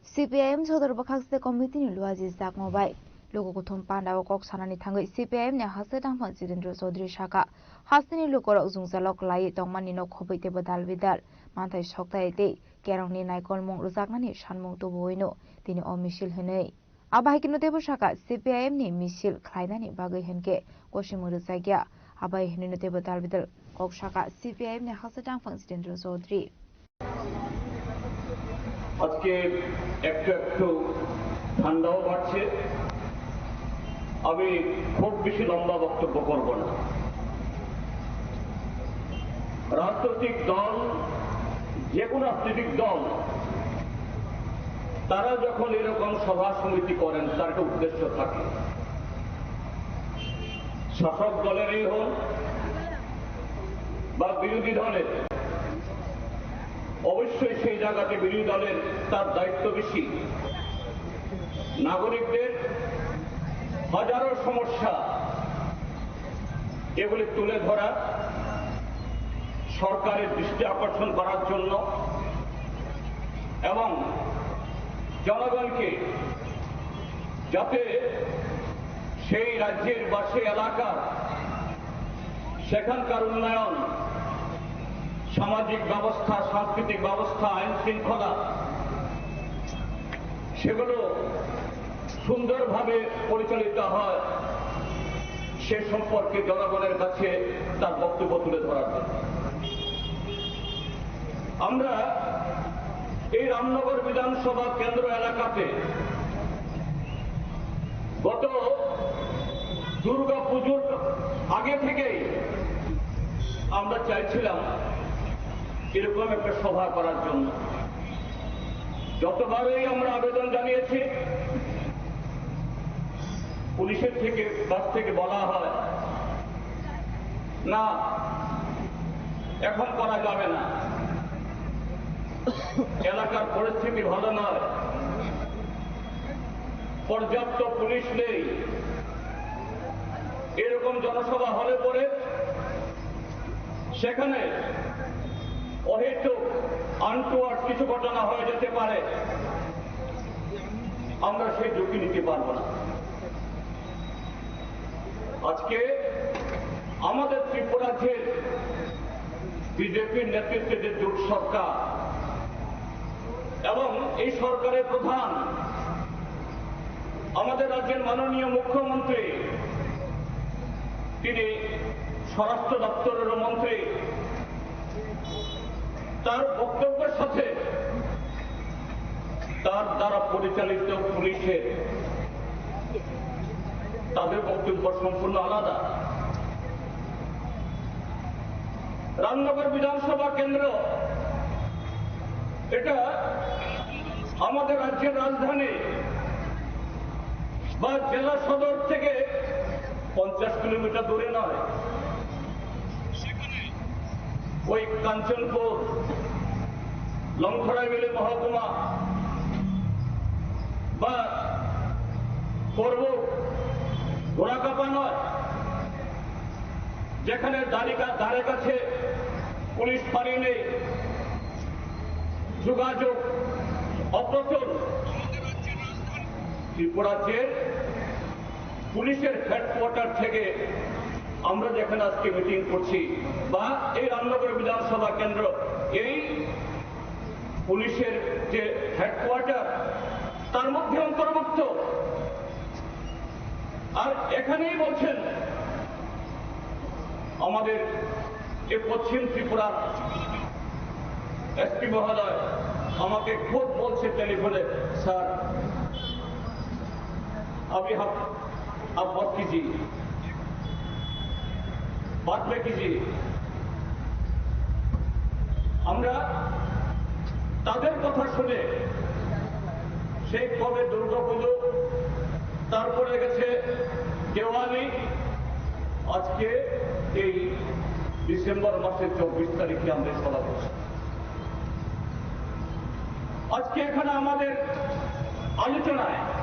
C P I M Sodor Bwkhakse Committee ni Luaji Chakma bai luku kuthum panda o kok sanani thangwi C P I M ni Hasa Tangphang Jitendra Chaudhary sakha, hasteni lukurok jwngjalo kwlaiwi tongmani no khobwi teibo dal bidal manthai soktai tei kerongni naikolmung rwjaknani sanmung tubuwino tini o misil hinwi. Abo hai kheno teibo sakha, C P I M ni misil khlainani bagwi hinkhe kosimung rwjakya. Abo hai hinwi no teibo dal bidal kok sakha C P I M ni Hasa Tangphang Jitendra Chaudhary. আজকে একটু একটু ঠান্ডাও বাড়ছে। আমি খুব বেশি লম্বা বক্তব্য করব না। রাজনৈতিক দল, যে কোনো রাজনৈতিক দল, তারা যখন এরকম সভা সমিতি করেন, তার একটা উদ্দেশ্য থাকে। শাসক দলেরই হোক বা বিরোধী দলের, অবশ্যই সেই জায়গাতে বিরোধী দলের তার দায়িত্ব বেশি। নাগরিকদের হাজারো সমস্যা এগুলি তুলে ধরা, সরকারের দৃষ্টি আকর্ষণ করার জন্য এবং জনগণকে যাতে সেই রাজ্যের বা সেই এলাকার সেখানকার উন্নয়ন, সামাজিক ব্যবস্থা, সাংস্কৃতিক ব্যবস্থা, আইন শৃঙ্খলা, সেগুলো সুন্দরভাবে পরিচালিত হয়, সে সম্পর্কে জনগণের কাছে তার বক্তব্য তুলে ধরার জন্য। আমরা এই রামনগর বিধানসভা কেন্দ্র এলাকাতে গত দুর্গা পুজোর আগে থেকেই আমরা চাইছিলাম এরকম একটা সভা করার জন্য। যতবারই আমরা আবেদন জানিয়েছি, পুলিশের থেকে, কাছ থেকে বলা হয়, "না, এখন করা যাবে না, এলাকার পরিস্থিতি ভালো নয়, পর্যাপ্ত পুলিশ নেই।" এরকম জনসভা হলে পরে সেখানে অহেতুক আনটুয়ার্ড কিছু ঘটনা হয়ে যেতে পারে, আমরা সেই ঝুঁকি নিতে পারবো না। আজকে আমাদের ত্রিপুরা রাজ্যের বিজেপির নেতৃত্বে যে জোট সরকার এবং এই সরকারের প্রধান আমাদের রাজ্যের মাননীয় মুখ্যমন্ত্রী, তিনি স্বরাষ্ট্র দপ্তরেরও মন্ত্রী, তার বক্তব্যের সাথে তার দ্বারা পরিচালিত পুলিশের, তাদের বক্তব্য সম্পূর্ণ আলাদা। রামনগর বিধানসভা কেন্দ্র, এটা আমাদের রাজ্যের রাজধানী বা জেলা সদর থেকে পঞ্চাশ কিলোমিটার দূরে নয়। ওই কাঞ্চনপুর, লংথরাইবেলী মহকুমা বা করবুক, ঘোড়াকাপা নয়, যেখানে দাঁড়িকা-, ধারে কাছে পুলিশ ফাঁড়ি নেই, যোগাযোগ অপ্রতুল। ত্রিপুরা রাজ্যের পুলিশের হেডকোয়ার্টার থেকে আমরা যেখানে আজকে মিটিং করছি বা এই রামনগর বিধানসভা কেন্দ্র, এই পুলিশের যে হেডকোয়ার্টার, তার মধ্যে অন্তর্ভুক্ত। আর এখানেই বলছেন আমাদের যে পশ্চিম ত্রিপুরার এসপি মহোদয়, আমাকে খুব বলছে টেলিফোনে, "স্যার, अभी हम आप मत कीजिए, बाद में कीजिए।" আমরা তাদের কথা শুনে সেই কবে দুর্গাপুজো, তারপরে গেছে দেওয়ালি, আজকে এই ডিসেম্বর মাসের চব্বিশ তারিখে আমরা সভা করছি। আজকে এখানে আমাদের আলোচনায়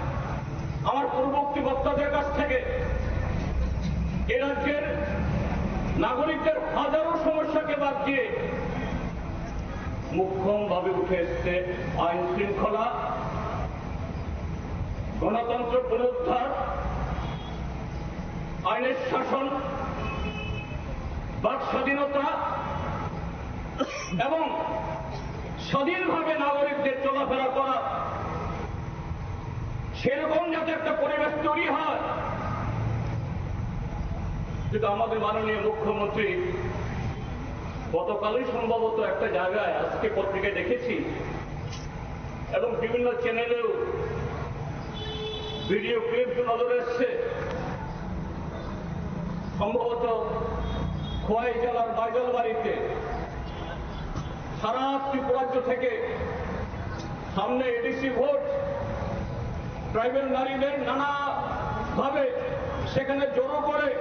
আমার পূর্ববর্তী বক্তাদের কাছ থেকে এ রাজ্যের নাগরিকদের হাজারো সমস্যাকে বাদ দিয়ে মোক্ষমভাবে উঠে এসছে আইন শৃঙ্খলা, গণতন্ত্র পুনরুদ্ধার, আইনের শাসন, বাক স্বাধীনতা এবং স্বাধীনভাবে নাগরিকদের চলাফেরা করার সেরকম যাতে একটা পরিবেশ তৈরি হয়। কিন্তু আমাদের মাননীয় মুখ্যমন্ত্রী গতকালই সম্ভবত একটা জায়গায়, আজকে পত্রিকায় দেখেছি এবং বিভিন্ন চ্যানেলেও ভিডিও ক্লিপ নজরে এসছে, সম্ভবত খোয়াই জেলার বাইজলবাড়িতে সারা ত্রিপুরাজ্য থেকে সামনে এডিসি ভোট, ট্রাইবাল নারীদের নানাভাবে সেখানে জড়ো করে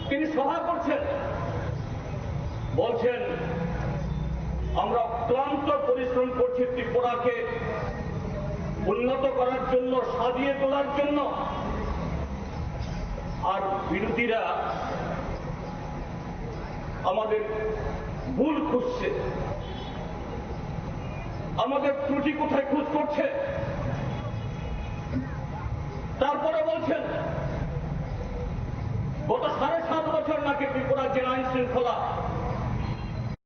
তিনি সভা করছেন, বলছেন, "আমরা অক্লান্ত পরিশ্রম করছি ত্রিপুরাকে উন্নত করার জন্য, সাজিয়ে তোলার জন্য।" আর বিরোধীরা আমাদের ভুল খুঁজছে, আমাদের ত্রুটি কোথায় খুঁজ করছে। তারপরে বলছেন, গত সাড়ে সাত বছর নাকি ত্রিপুরা রাজ্যের আইন শৃঙ্খলা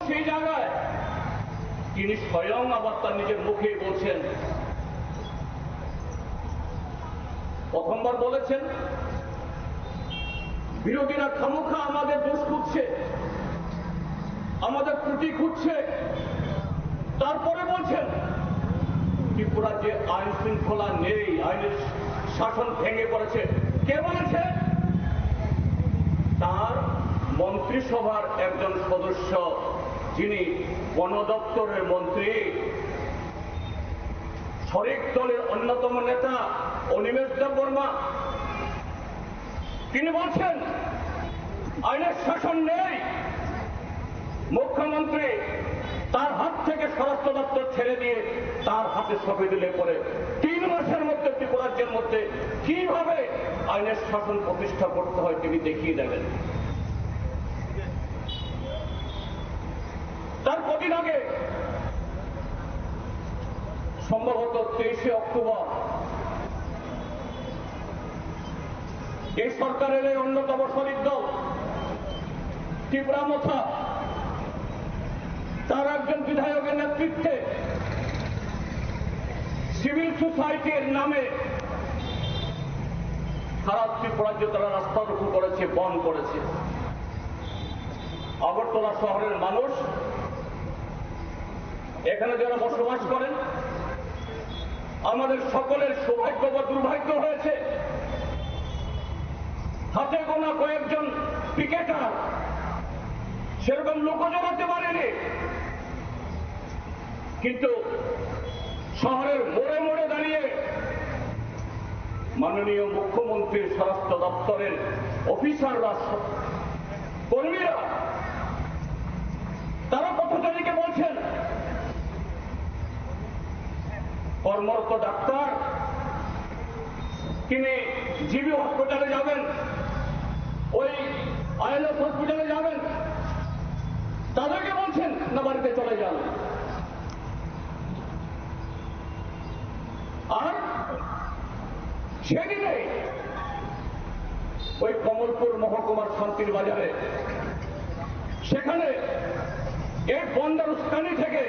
সেই জায়গায় তিনি স্বয়ং আবার তার নিজের মুখেই বলছেন, প্রথমবার বলেছেন, বিরোধীরা খামোখা আমাদের দোষ খুঁজছে, আমাদের ত্রুটি খুঁজছে। তারপরে বলছেন, ত্রিপুরা যে আইন শৃঙ্খলা নেই, আইনের শাসন ভেঙে পড়েছে। কে বলেছে? তার মন্ত্রিসভার একজন সদস্য, যিনি বন দপ্তরের মন্ত্রী, শরিক দলের অন্যতম নেতা অনিমেষ দেববর্মা, তিনি বলছেন, আইনের শাসন নেই। মুখ্যমন্ত্রী তার হাত থেকে স্বরাষ্ট্র দপ্তর ছেড়ে দিয়ে তার হাতে সঁপে দিলে পরে তিন মাসের মধ্যে ত্রিপুরাজ্যের মধ্যে কিভাবে আইনের শাসন প্রতিষ্ঠা করতে হয় তিনি দেখিয়ে দেবেন। দিন আগে, সম্ভবত তেইশে অক্টোবর, এই সরকারের এই অন্যতম শরিক দল ত্রিপুরা মথা, তার একজন বিধায়কের নেতৃত্বে সিভিল সোসাইটির নামে সারা ত্রিপুরা রাজ্য তারা রাস্তা রোকো করেছে, বন্ধ করেছে। আগরতলা শহরের মানুষ এখানে যারা বসবাস করেন, আমাদের সকলের সৌভাগ্য বা দুর্ভাগ্য হয়েছে, হাতে গোনা কয়েকজন পিকেটার সেরকম লোক জমাতে পারেনি, কিন্তু শহরের মোড়ে মোড়ে দাঁড়িয়ে মাননীয় মুখ্যমন্ত্রীর স্বরাষ্ট্র দপ্তরের অফিসাররা, কর্মীরা, তারা পথচারীকে বলছেন, কর্মরত ডাক্তার, তিনি জিবি হসপিটালে যাবেন, ওই আইএলএস হসপিটালে যাবেন, তাদেরকে বলছেন না বাড়িতে চলে যান। আর সেদিনে ওই কমলপুর মহকুমার শান্তির বাজারে, সেখানে এই বন্ডার উস্কানি থেকে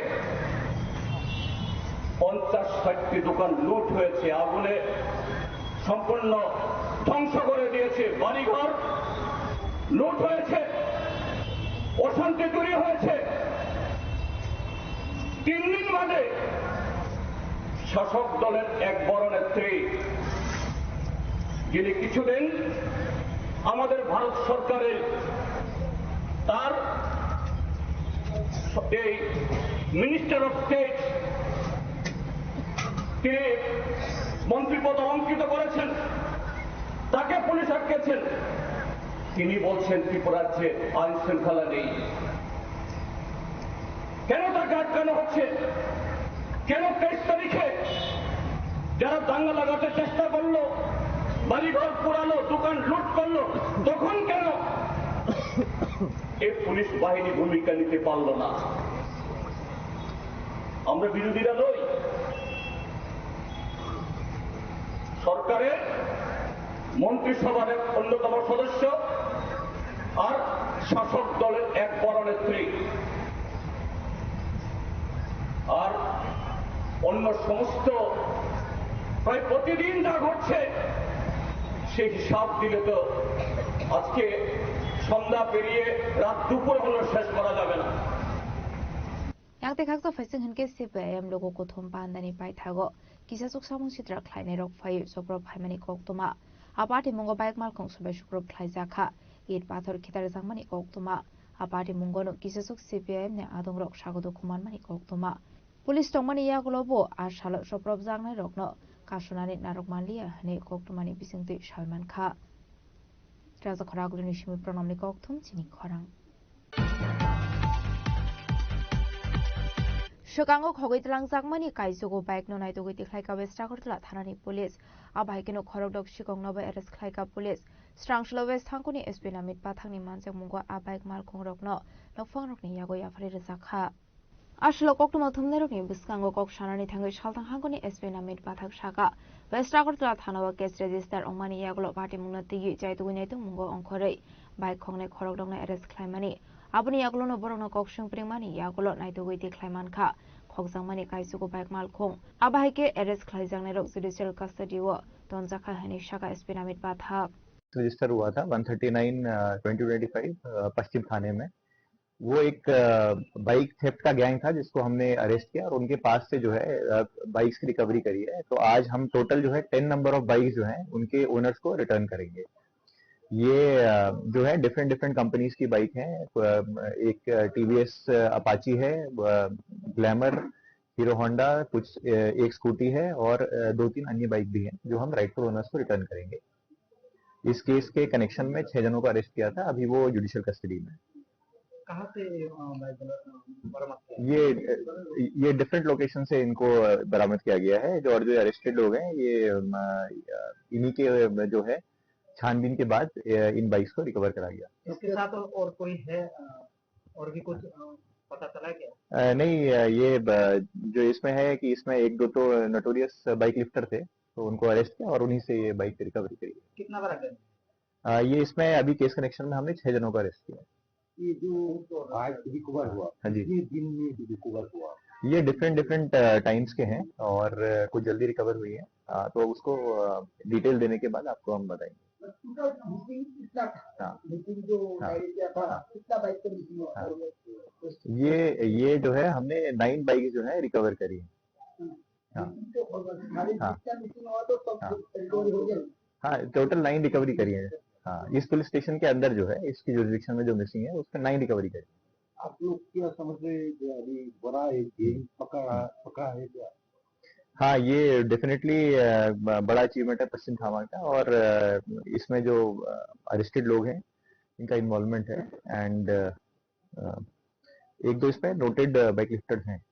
পঞ্চাশ ষাটটি দোকান লুট হয়েছে, আগুনে সম্পূর্ণ ধ্বংস করে দিয়েছে, বাড়িঘর লুট হয়েছে, অশান্তি তৈরি হয়েছে। তিন দিন বাদে শাসক দলের এক বড় নেত্রী, যিনি কিছুদিন আমাদের ভারত সরকারের তার এই মিনিস্টার অফ স্টেট, তিনি মন্ত্রী পদ অলঙ্কৃত করেছেন, তাকে পুলিশ আটকেছেন। তিনি বলছেন ত্রিপুরার যে আইন শৃঙ্খলা নেই, কেন তাকে আটকানো হচ্ছে? কেন তেইশ তারিখে যারা দাঙ্গা লাগাতে চেষ্টা করলো, বাড়িঘর পোড়ালো, দোকান লুট করলো, তখন কেন এই পুলিশ বাহিনী ভূমিকা নিতে পারলো না? আমরা বিরোধীরা নই, সরকারের মন্ত্রিসভার এক অন্যতম সদস্য আর শাসক দলের এক বড় নেত্রী। আর অন্য সমস্ত প্রায় প্রতিদিন যা ঘটছে, সেই হিসাব দিলে তো আজকে সন্ধ্যা পেরিয়ে রাত দুপুর হলেও শেষ করা যাবে না। Yang tei khaksa phaising hinkhe C P I M logo kothom pandani paithago kisa chuksamung sitra khlainai rok phai soprop phaimani koktwma. A party mungo bike malkhung sobai soprop khlaijakha. It pathor khitarjakmani koktwma. A party mungono kisa chuk C P I M ni adongrok sago dukhu manmani koktwma. Police tongmani yagulo bo a salo soprop jaknai rokno kasunani narwk manliya hwnwi koktwmani bisingtwi saimankha. Raja Khoraguluni simi Pranamni kokthum chini khorang. Swkango khogwi twlangjakmani kaisugo bike no naitugwi tikhlaikha West Agartala thanani police. Abo hai kheno khorokdok sikokno bo arrest khlaikha police. Srangslo West thangkuni S P Namit Pathakni manjakmungo a bike malkhungrokno nokphangrokni yago yapharwi rwjakha. Aswk koktwma thumnairokni bwskango kok sanani thangwi salthang hangkoni S P Namit Pathak saka, West Agartala thanao case register wngmani yagulo patimungno twiwi chaitugwi naitugmungo ongkhorwi bike khoknai khorokdokno arrest khlaimani. Aboni yagulono borokno kok swng pringmani yagulo naitugwi tikhlai mankha khokjakmani kaisugo bike malkhung. Abo hai khe arrest khlaijaknairok judicial custody-o tonjakha hwnwi saka S P Namit Pathak. Register हुआ था one thirty nine twenty twenty five पश्चिम थाने में। वो एक bike theft का गैंग था जिसको हमने अरेस्ट किया और उनके पास से जो है बाइक्स की रिकवरी करी है। तो आज हम टोटल जो है टेन नंबर ऑफ बाइक्स जो हैं उनके ओनर्स को रिटर्न करेंगे। ये अ, जो है डिफरेंट डिफरेंट कंपनीज की बाइक हैं। अ, एक टीवीएस अपाची है, ग्लैमर, हीरो होंडा, कुछ अ, एक स्कूटी है और अ, दो तीन अन्य बाइक भी हैं जो हम राइटफुल ओनर्स को रिटर्न करेंगे। इस केस के कनेक्शन में छह जनों को अरेस्ट किया था, अभी वो जुडिशियल कस्टडी में है। कहाँ से ये, अ, बाइक बरा-, अ, बरामद किया? ये, ये डिफरेंट लोकेशन से इनको, अ, बरामद किया गया है। जो, और जो अरेस्टेड लोग हैं, ये, अम, अ, इन्हीं के, अ, जो है, छानबीन के बाद, अ, इन बाइक्स को रिकवर करा गया। इसके साथ और, और कोई है, अ, और भी कुछ, अ, पता चला क्या? अ, नहीं, अ, ये ब-, जो इसमें है कि इसमें एक दो तो नोटोरियस बाइक लिफ्टर थे, तो उनको अरेस्ट किया और उन्हीं से ये बाइक रिकवरी करी। कितना बड़ा गैंग? अ, ये इसमें अभी केस कनेक्शन में हमने छह जनों को अरेस्ट किया। ये जो बाइक रिकवर हुआ, हाँ जी। कितने दिन में रिकवर हुआ? ये डिफरेंट, डिफरेंट, अ, टाइम्स के हैं और, अ, कुछ जल्दी रिकवर हुई है। अ, तो उसको, अ, डिटेल देने के बाद आपको हम बताएंगे। टोटल मिसिंग कितना था? हाँ। मिसिंग जो हाँ। डायरी किया था, हाँ। कितना बाइक का मिसिंग हुआ? हाँ। ये, ये जो है, हमने नाइन बाइक जो है, रिकवर करी है। हम्म। हाँ। मिसिंग तो होगा, खाली हाँ। जितना मिसिंग हुआ, तो सब हाँ। रिकवरी हो गया? हाँ, टोटल नाइन रिकवरी करी है। हाँ, इस पुलिस स्टेशन के अंदर जो है, इसकी जुरिडिक्शन में जो मिसिंग है, उसका नाइन रिकवरी करी। आप लोग क्या समझ रहे हैं कि अभी बड़ा एक गैंग पकड़ा, पकड़ा है क्या? हाँ, ये डेफिनेटली, अ, ब-, बड़ा अचीवमेंट है पश्चिम थाना का, और, अ, इसमें जो, अ, अरेस्टेड लोग हैं, इनका इन्वॉल्वमेंट है, एंड, अ, अ, एक दो इसमें नोटेड, अ, बाइक लिफ्टर्स हैं।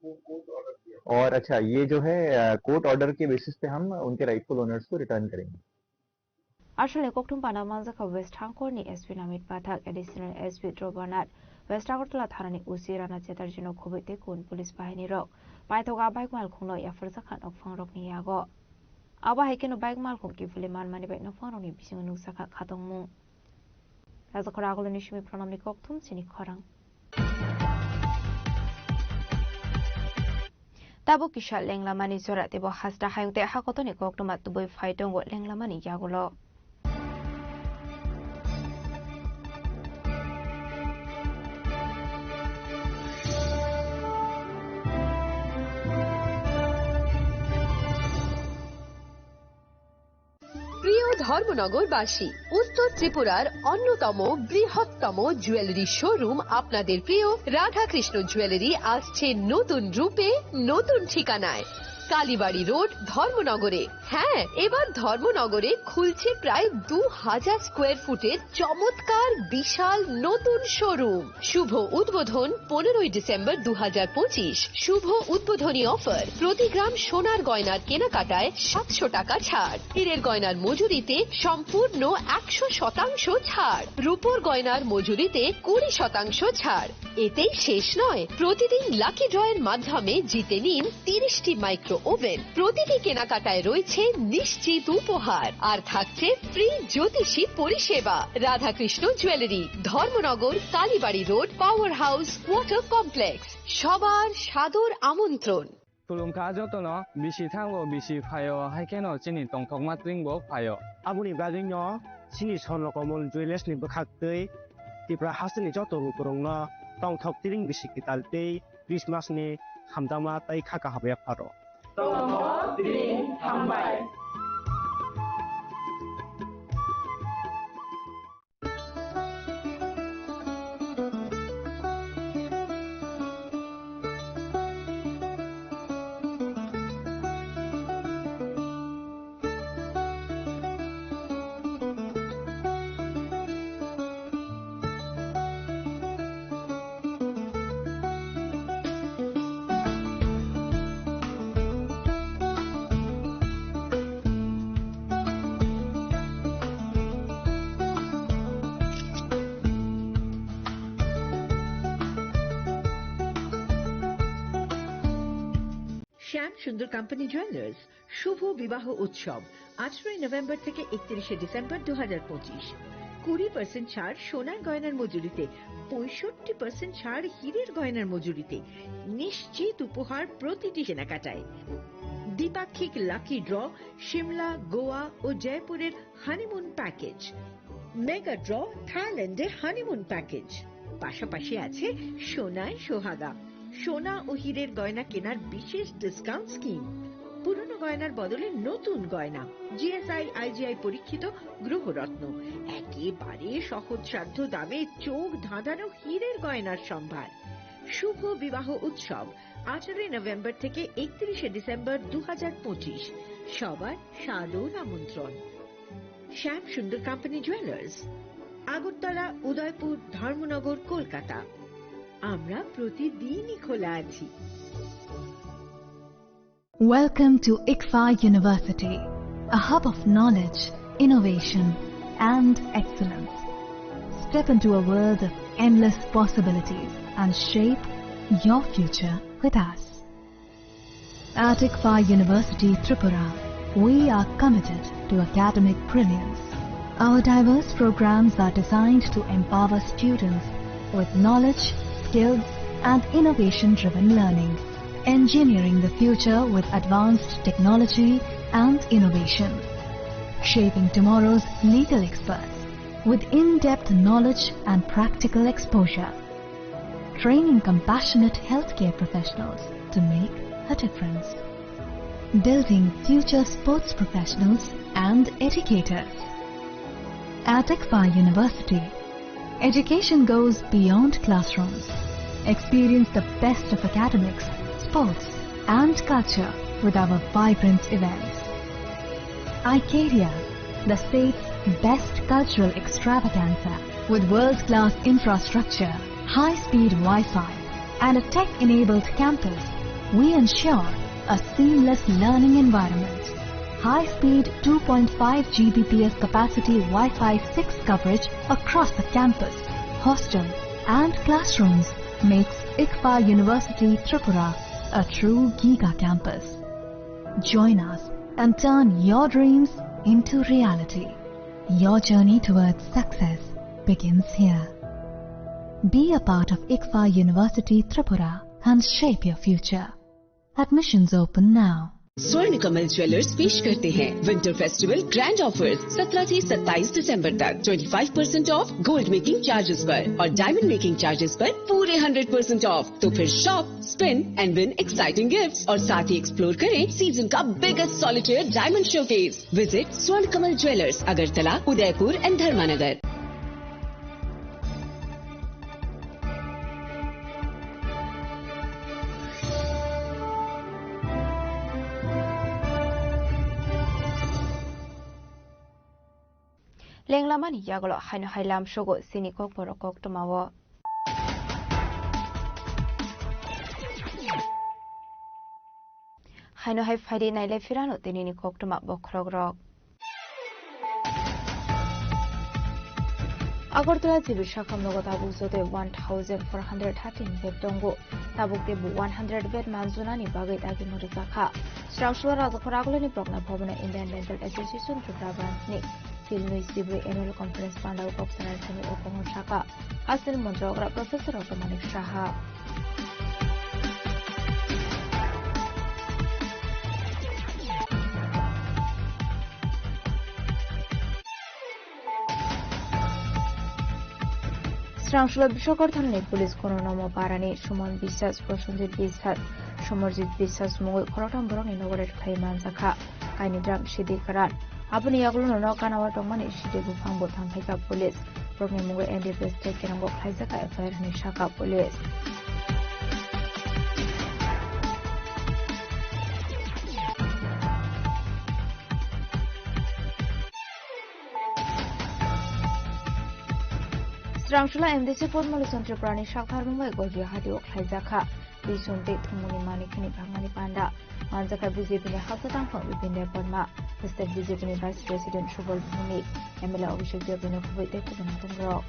वो कोर्ट ऑर्डर दिया। और अच्छा, ये जो है, अ, कोर्ट ऑर्डर के बेसिस पे हम उनके राइटफुल ओनर्स को रिटर्न करेंगे। Aswk ni kokthum panda manjakha West Hangkor ni S P Namit Pathak, Additional S P Drobanat, West Agartala thana ni O C Rana Chatterjee no khoboi tei kun police bahini rok paithak a bike malkhungno yapharjakha nokphang rokni yago. Abo hai kheno bike malkhung kiphilwi manmani bai nokphang rokni bisingo nukjakha khatongmung. Rajakhor aguloni simi Pranamni kokthum chini khorang. Tabuk kisa lenglamani jora teibo hasta hayung tei hakotoni koktwma tubui phai tongo lenglamani yagulo. প্রিয় ধর্মনগরবাসী, উত্তর ত্রিপুরার অন্যতম বৃহত্তম jewellery showroom আপনাদের প্রিয় রাধাকৃষ্ণ জুয়েলারি আসছে নতুন রূপে, নতুন ঠিকানায়, কালীবাড়ি রোড, ধর্মনগরে। হ্যাঁ, এবার ধর্মনগরে খুলছে প্রায় দু হাজার স্কোয়ার ফুটের চমৎকার বিশাল নতুন শোরুম। শুভ উদ্বোধন পনেরোই ডিসেম্বর দু হাজার পঁচিশ। শুভ উদ্বোধনী অফার, প্রতি গ্রাম সোনার গয়নার কেনাকাটায় সাতশো টাকা ছাড়, হীরের গয়নার মজুরিতে সম্পূর্ণ একশো শতাংশ ছাড়, রূপোর গয়নার মজুরিতে কুড়ি শতাংশ ছাড়। এতেই শেষ নয়, প্রতিদিন লাকি ড্রয়ের মাধ্যমে জিতে নিন তিরিশটি মাইক্রো ওভেন। প্রতিটি কেনাকাটায় রয়েছে নিশ্চিত উপহার, আর থাকছে ফ্রি জ্যোতিষী পরিষেবা। Radhakrishna jewellery, Dharmanagar, Kalibari road, power house, water complex. সবার সাদর আমন্ত্রণ। Khulumkha jotono, bisi thango, bisi phaio, hai kheno chini tongthokma twingbo phaio. Aboni bagwino chini Swarno Komol Jewellers ni bwkhaktwi Tripura hasteni joto lukurokno tongthok tiring bisi kwtal tei Christmas ni hamjakma tei kha kaham yapharw. Tongthok tiring hambai. শ্যাম সুন্দর company jewellers শুভ বিবাহ উৎসব, আঠারোই নভেম্বর থেকে একত্রিশে ডিসেম্বর দু হাজার পঁচিশ। কুড়ি পার্সেন্ট ছাড় সোনার গয়নার মজুরিতে, পঁয়ষট্টি পার্সেন্ট ছাড় হীরের গয়নার মজুরিতে, নিশ্চিত উপহার প্রতিটি কেনাকাটায়। দ্বিপাক্ষিক লাকি ড্র, সিমলা, গোয়া ও জয়পুরের হানিমুন প্যাকেজ, মেগা ড্র, থাইল্যান্ডের হানিমুন প্যাকেজ। পাশাপাশি আছে সোনায় সোহাগা, সোনা ও হীরের গয়না কেনার বিশেষ ডিসকাউন্ট স্কিম। পুরনো গয়নার বদলে নতুন গয়না, জিএসআই, আইজিআই পরীক্ষিত গ্রহরত্ন, একেবারে সহজসাধ্য দামে চোখ ধাঁধানো হীরের গয়নার সম্ভার। শুভ বিবাহ উৎসব, আঠারোই নভেম্বর থেকে একত্রিশে ডিসেম্বর দু হাজার পঁচিশ। সবার সাদর আমন্ত্রণ। শ্যাম সুন্দর কোম্পানি জুয়েলার্স, আগরতলা, উদয়পুর, ধর্মনগর, কলকাতা। আমরা প্রতিদিনই খোলা আছি। Welcome to ICFAI University, a hub of knowledge, innovation, and excellence. Step into a world of endless possibilities and shape your future with us. At ICFAI University Tripura, we are committed to academic brilliance. Our diverse programs are designed to empower students with knowledge, skills, and innovation-driven learning, engineering the future with advanced technology and innovation, shaping tomorrow's legal experts with in-depth knowledge and practical exposure, training compassionate healthcare professionals to make a difference, building future sports professionals and educators. At ICFAI University, education goes beyond classrooms. Experience the best of academics, sports, and culture with our vibrant events. Icaria, the state's best cultural extravaganza, with world-class infrastructure, high-speed Wi-Fi, and a tech-enabled campus, we ensure a seamless learning environment. High-speed two point five G B P S capacity Wi-Fi six coverage across the campus, hostel, and classrooms makes ICFAI University Tripura a true giga campus. Join us and turn your dreams into reality. Your journey towards success begins here. Be a part of ICFAI University Tripura and shape your future. Admissions open now. स्वर्ण कमल ज्वेलर्स पेश करते हैं winter festival grand offers. सत्रह से सत्ताईस दिसंबर तक twenty five percent of gold making charges पर और डायमंड मेकिंग चार्जेस पर पूरे हंड्रेड परसेंट ऑफ। तो फिर shop, spin and win exciting gifts और साथ ही एक्सप्लोर करें सीजन का biggest solitaire diamond showcase. Visit स्वर्ण कमल ज्वेलर्स, अगरतला, उदयपुर एंड धर्मानगर। Lenglamani yagulo haino hai lamsogo chini kokborok koktwmao. Haino hai phaidi nailai phirano tinini koktwma bokhorokrok. Agartala G B sakham nogo tabuk jotoi one thousand four hundred thirteen bed tongo. Tabuk teibo one hundred bed manjunani bagwi dagimung rwjakha. Srangsulo Rajakhor Agulini Progna Bhabono Indian Dental Association Tripura branch ni Philnwi sibui annual conference pandao kok sanai thani o pohor saka. Aswk ni montri okra Professor Doctor Manik Saha. Srangsulo Biswakarthal ni police kono nomo parani Suman Biswas, Prosenjit Biswas, Somarjit Biswas mungwi khoroktham borokni nogo raid khai manjakha. Kaini dram Sidi Karan. Aboni yagulo no kanao tongmani Sidi buphang bo tangkhaikha police. Borokni mungwi N D P S tei kerango khlaijak F I R hinwi sakha police. Srangsulo M D C Podmolochon Tripurani saktharmung bai Goibiya Hati o khlaijakha. Bisonte thumuni mani khini bhangmani panda. Manjakha B J P ni haksa tangphang Bipin Debbarma, State B J P ni Vice President Subal Bhumik, M L A Abhishek Debbarma kubui tei kubun hatungrok.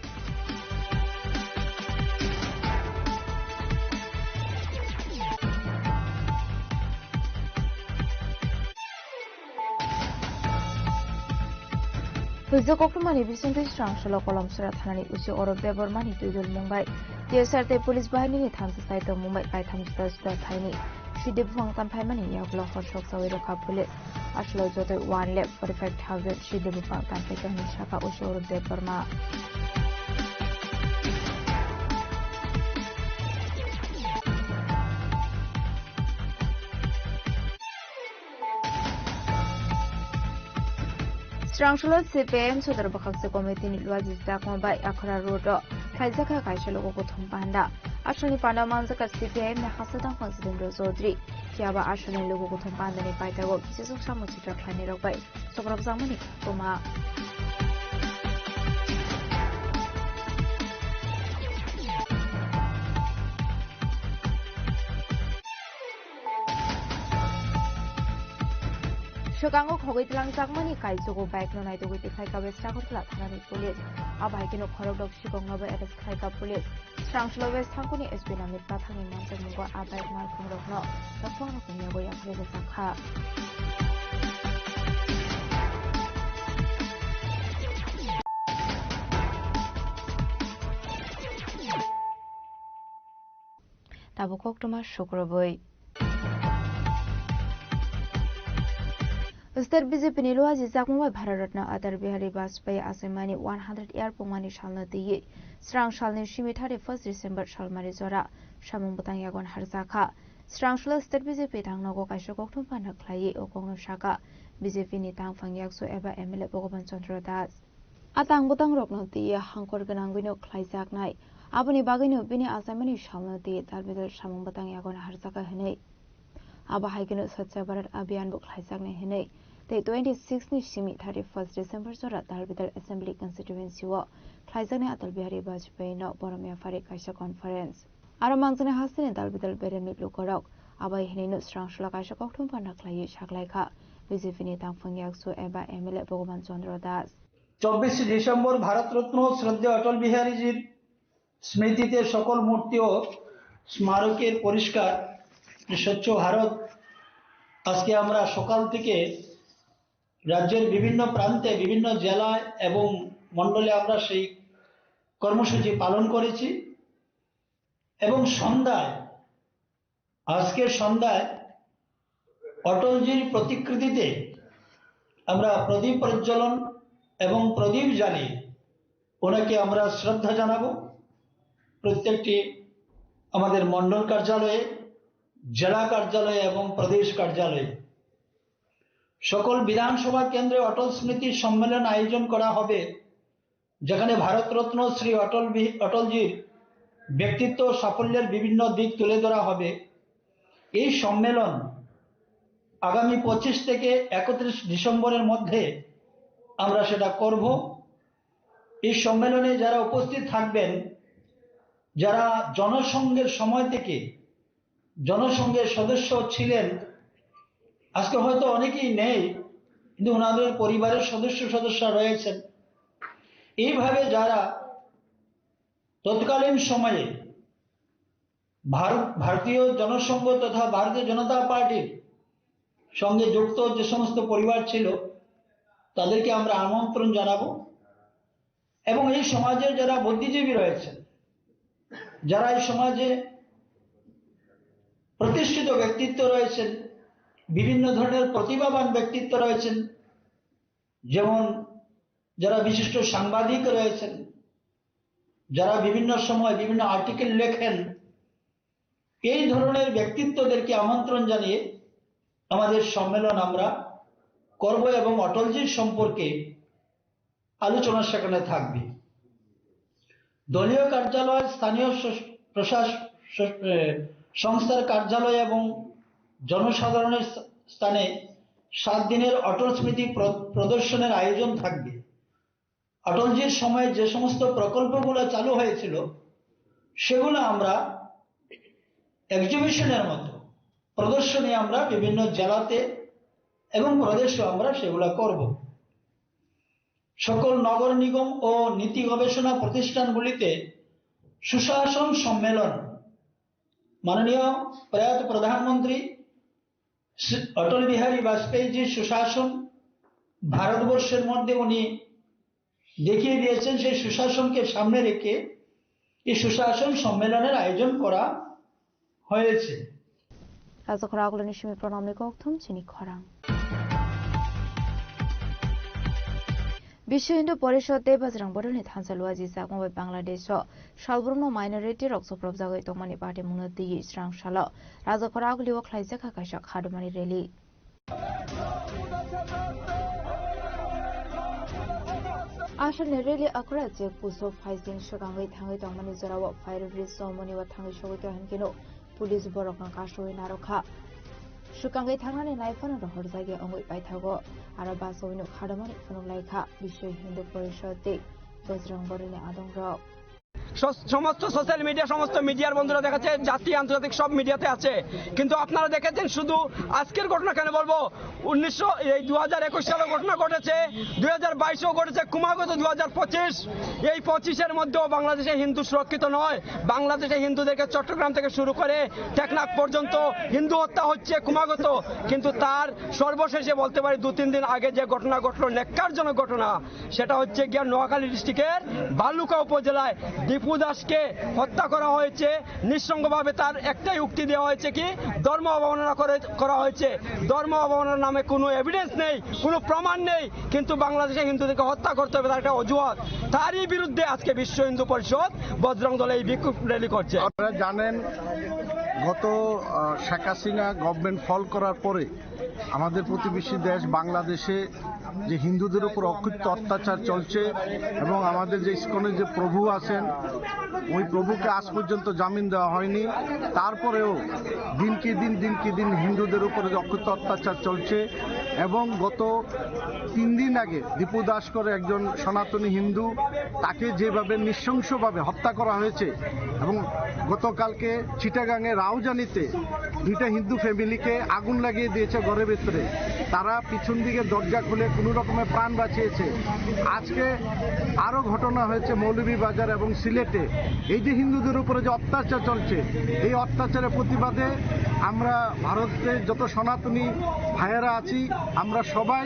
Huijak koktwmani bisingtwi Srangsulo Kolomsora thanani usi Orop Debbarmani twidulmung bai T S R tei police bahinini thamsa sai tongmung bai kaitham juda juda thaini Sidi buphang tanphaimani yagulo horsok chawi rwkha police. Aswlao jotoi one lakh forty five thousand Sidi buphang tanphaikha hinwi sakha usi Orop Debbarma. Srangsulo C P I M Sodor Bwkhakse Committee ni Luaji Chakma bai Akhara Road o khlaijakha kaisa luku kuthum panda. Aswlni panda manjakha C P I M ni haksa tangphang Jitendra Chaudhary. Phiya ba aswlni luku kuthum panda ni paithago kisijwk samung sitra khlainai rok bai sobrokjakmani koktwma. Swkango khogwi tlangjakmani kaijugo bike no naitugwi tikhlaikha West Agartala thanani police. Abo hai kheno khorokdok sikoknobo arrest khlaikha police. Srangsulo West Thangkuni S P Namit Pathakni manjakmungo a bike malkhungrokno tongthokno kumyago yaphai rwjakha. Tabuk koktwma sukrubwi. State B J P ni luajijakmung bai Bharat Ratna Atal Bihari Vajpayee achaimani one hundred year pungmani salno twiwi srang salni simi thirty first December salmari jora samung bwtang yagon harjakha. Srang salo State B J P tangnogo kaisa kokthum panda khlaiwi o kokno sakha B J P ni tangphang yaksu eba M L A Bhogoban Chandra Das. A tang bwtangrokno twiwi hangkor gwnangwino khlaijaknai. Aboni bagwino bini achaimani salno twiwi dalbidal samung bwtang yagon harjakha hwnwi. Abo hai kheno Swachh Bharat Abhiyan bo khlaijaknai hwnwi tei twenty six ni simi thirty first December jora dalbidal Assembly Constituency o khlaijaknai Atal Bihari Vajpayee no borom yaphari kaisa conference. Aro mangjani hasteni dalbidal beremni lukorok abai hinwino srang salo kaisa kokthum panda khlaiwi saklaikha B J P ni tangphang yaksu eba M L A Bhogoban Chandra Das. চব্বিশে ডিসেম্বর ভারতরত্ন শ্রদ্ধেয় অটল বিহারীজির স্মৃতিতে সকল মূর্তি ও স্মারকের পরিষ্কার স্বচ্ছ ভারত। আজকে আমরা সকাল থেকে রাজ্যের বিভিন্ন প্রান্তে, বিভিন্ন জেলায় এবং মণ্ডলে আমরা সেই কর্মসূচি পালন করেছি এবং সন্ধ্যায়, আজকে সন্ধ্যায় অটলজির প্রতিকৃতিতে আমরা প্রদীপ প্রজ্বলন এবং প্রদীপ জ্বালিয়ে ওনাকে আমরা শ্রদ্ধা জানাবো। প্রত্যেকটি আমাদের মণ্ডল কার্যালয়ে, জেলা কার্যালয়ে এবং প্রদেশ কার্যালয়ে সকল বিধানসভা কেন্দ্রে অটল স্মৃতি সম্মেলন আয়োজন করা হবে, যেখানে ভারতরত্ন শ্রী অটল বি-, অটলজির ব্যক্তিত্ব ও সাফল্যের বিভিন্ন দিক তুলে ধরা হবে। এই সম্মেলন আগামী পঁচিশ থেকে একত্রিশ ডিসেম্বরের মধ্যে আমরা সেটা করব। এই সম্মেলনে যারা উপস্থিত থাকবেন, যারা জনসংঘের সময় থেকে জনসংঘের সদস্য ছিলেন, আজকে হয়তো অনেকেই নেই, কিন্তু ওনাদের পরিবারের সদস্য সদস্যরা রয়েছেন। এইভাবে যারা তৎকালীন সময়ে ভারত, ভারতীয় জনসংঘ তথা ভারতীয় জনতা পার্টির সঙ্গে যুক্ত যে সমস্ত পরিবার ছিল, তাদেরকে আমরা আমন্ত্রণ জানাবো। এবং এই সমাজের যারা বুদ্ধিজীবী রয়েছেন, যারা এই সমাজে প্রতিষ্ঠিত ব্যক্তিত্ব রয়েছেন, বিভিন্ন ধরনের প্রতিভাবান ব্যক্তিত্ব রয়েছেন, যেমন যারা বিশিষ্ট সাংবাদিক রয়েছেন, যারা বিভিন্ন সময় বিভিন্ন আর্টিকেল লেখেন, এই ধরনের ব্যক্তিত্বদেরকে আমন্ত্রণ জানিয়ে আমাদের সম্মেলন আমরা করব এবং অটলজির সম্পর্কে আলোচনা সেখানে থাকবে। দলীয় কার্যালয়, স্থানীয় স-, প্রশাস-, স-, এ, সংস্থার কার্যালয় এবং জনসাধারণের স্থানে সাত দিনের অটল স্মৃতি প্র-, প্রদর্শনের আয়োজন থাকবে। অটলজির সময়ে যে সমস্ত প্রকল্পগুলো চালু হয়েছিল, সেগুলো আমরা এক্সিবিশনের মতো প্রদর্শনী আমরা বিভিন্ন জেলাতে এবং প্রদেশেও আমরা সেগুলো করব। সকল নগর নিগম ও নীতি গবেষণা প্রতিষ্ঠানগুলিতে সুশাসন সম্মেলন, মাননীয় প্রয়াত প্রধানমন্ত্রী শ্রী অটল বিহারী বাজপেয়ীজির সুশাসন ভারতবর্ষের মধ্যে উনি দেখিয়ে দিয়েছেন, সেই সুশাসনকে সামনে রেখে এই সুশাসন সম্মেলনের আয়োজন করা হয়েছে। Rajakhor aguloni simi pranamni kokthum chini khorang. Biswa Hindu Porishod tei Bajrang Boroni thansa luajijakma bai Bangladesh o salbrumno minority rok chopropjagwi tongmani patimungno twiwi srang salo Rajakhor agulio khlaijakha kaisa khadumani rally. Asalni rally Akhura check post o phaising swkangwi thangwi tongmani jorao fire brigade chomoni o thangwi sogwi tongkha hinkheno police borokno kasowi narwkha. Swkangwi thangnani naiphano rohorjakya wngwi paithago, aro bachawino khadamani phunuk laikha Biswa Hindu Porishod tei Bajrang Boroni adongrok. Sauce-, সমস্ত social media, সমস্ত মিডিয়ার বন্ধুরা দেখাচ্ছে, জাতীয় আন্তর্জাতিক সব মিডিয়াতে আছে। কিন্তু আপনারা দেখেছেন শুধু আজকের ঘটনা কেন বলবো, উনিশশো এই দু হাজার একুশ সালে ঘটনা ঘটেছে, দুই হাজার বাইশেও ঘটেছে, ক্রমাগত দু হাজার পঁচিশ, এই পঁচিশের মধ্যেও বাংলাদেশে হিন্দু সুরক্ষিত নয়। বাংলাদেশে হিন্দুদেরকে চট্টগ্রাম থেকে শুরু করে টেকনাফ পর্যন্ত হিন্দু হত্যা হচ্ছে ক্রমাগত। কিন্তু তার সর্বশেষে বলতে পারি, দু তিন দিন আগে যে ঘটনা ঘটলো, ন্যাক্কারজনক ঘটনা, সেটা হচ্ছে গিয়া নোয়াখালী ডিস্ট্রিক্টের ভালুকা উপজেলায় দীপু দাসকে হত্যা করা হয়েছে। নৃশংসভাবে তার একটাই উক্তি দেওয়া হয়েছে কি, ধর্ম অবমাননা করে, করা হয়েছে। ধর্ম অবমাননার নামে কোনো এভিডেন্স নেই, কোনো প্রমাণ নেই, কিন্তু বাংলাদেশে হিন্দুদেরকে হত্যা করতে হবে, তার একটা অজুহাত। তারই বিরুদ্ধে আজকে বিশ্ব হিন্দু পরিষদ বজরং দলে এই বিক্ষোভ র্যালি করছে। আপনারা জানেন, গত, আহ, শেখ হাসিনা গভর্নমেন্ট ফল করার পরে আমাদের প্রতিবেশী দেশ বাংলাদেশে যে হিন্দুদের উপর অকথ্য অত্যাচার চলছে এবং আমাদের যে ইস্কনের যে প্রভু আছেন, ওই প্রভুকে আজ পর্যন্ত জামিন দেওয়া হয়নি। তারপরেও দিন কি দিন, দিন কি দিন হিন্দুদের উপরে যে অকথ্য অত্যাচার চলছে এবং গত তিন দিন আগে দীপু দাস করে একজন সনাতনী হিন্দু, তাকে যেভাবে নৃশংসভাবে হত্যা করা হয়েছে এবং গতকালকে চিটাগাংয়ে রাউজানিতে দুইটা হিন্দু ফ্যামিলিকে আগুন লাগিয়ে দিয়েছে ঘরের ভিতরে। তারা পিছন দিকে দরজা খুলে কোনো রকমে প্রাণ বাঁচিয়েছে। আজকে আরও ঘটনা হয়েছে মৌলভীবাজার এবং সিলেটে। এই যে হিন্দুদের উপরে যে অত্যাচার চলছে, এই অত্যাচারের প্রতিবাদে আমরা ভারতে যত সনাতনী ভাইয়েরা আছি, আমরা সবাই,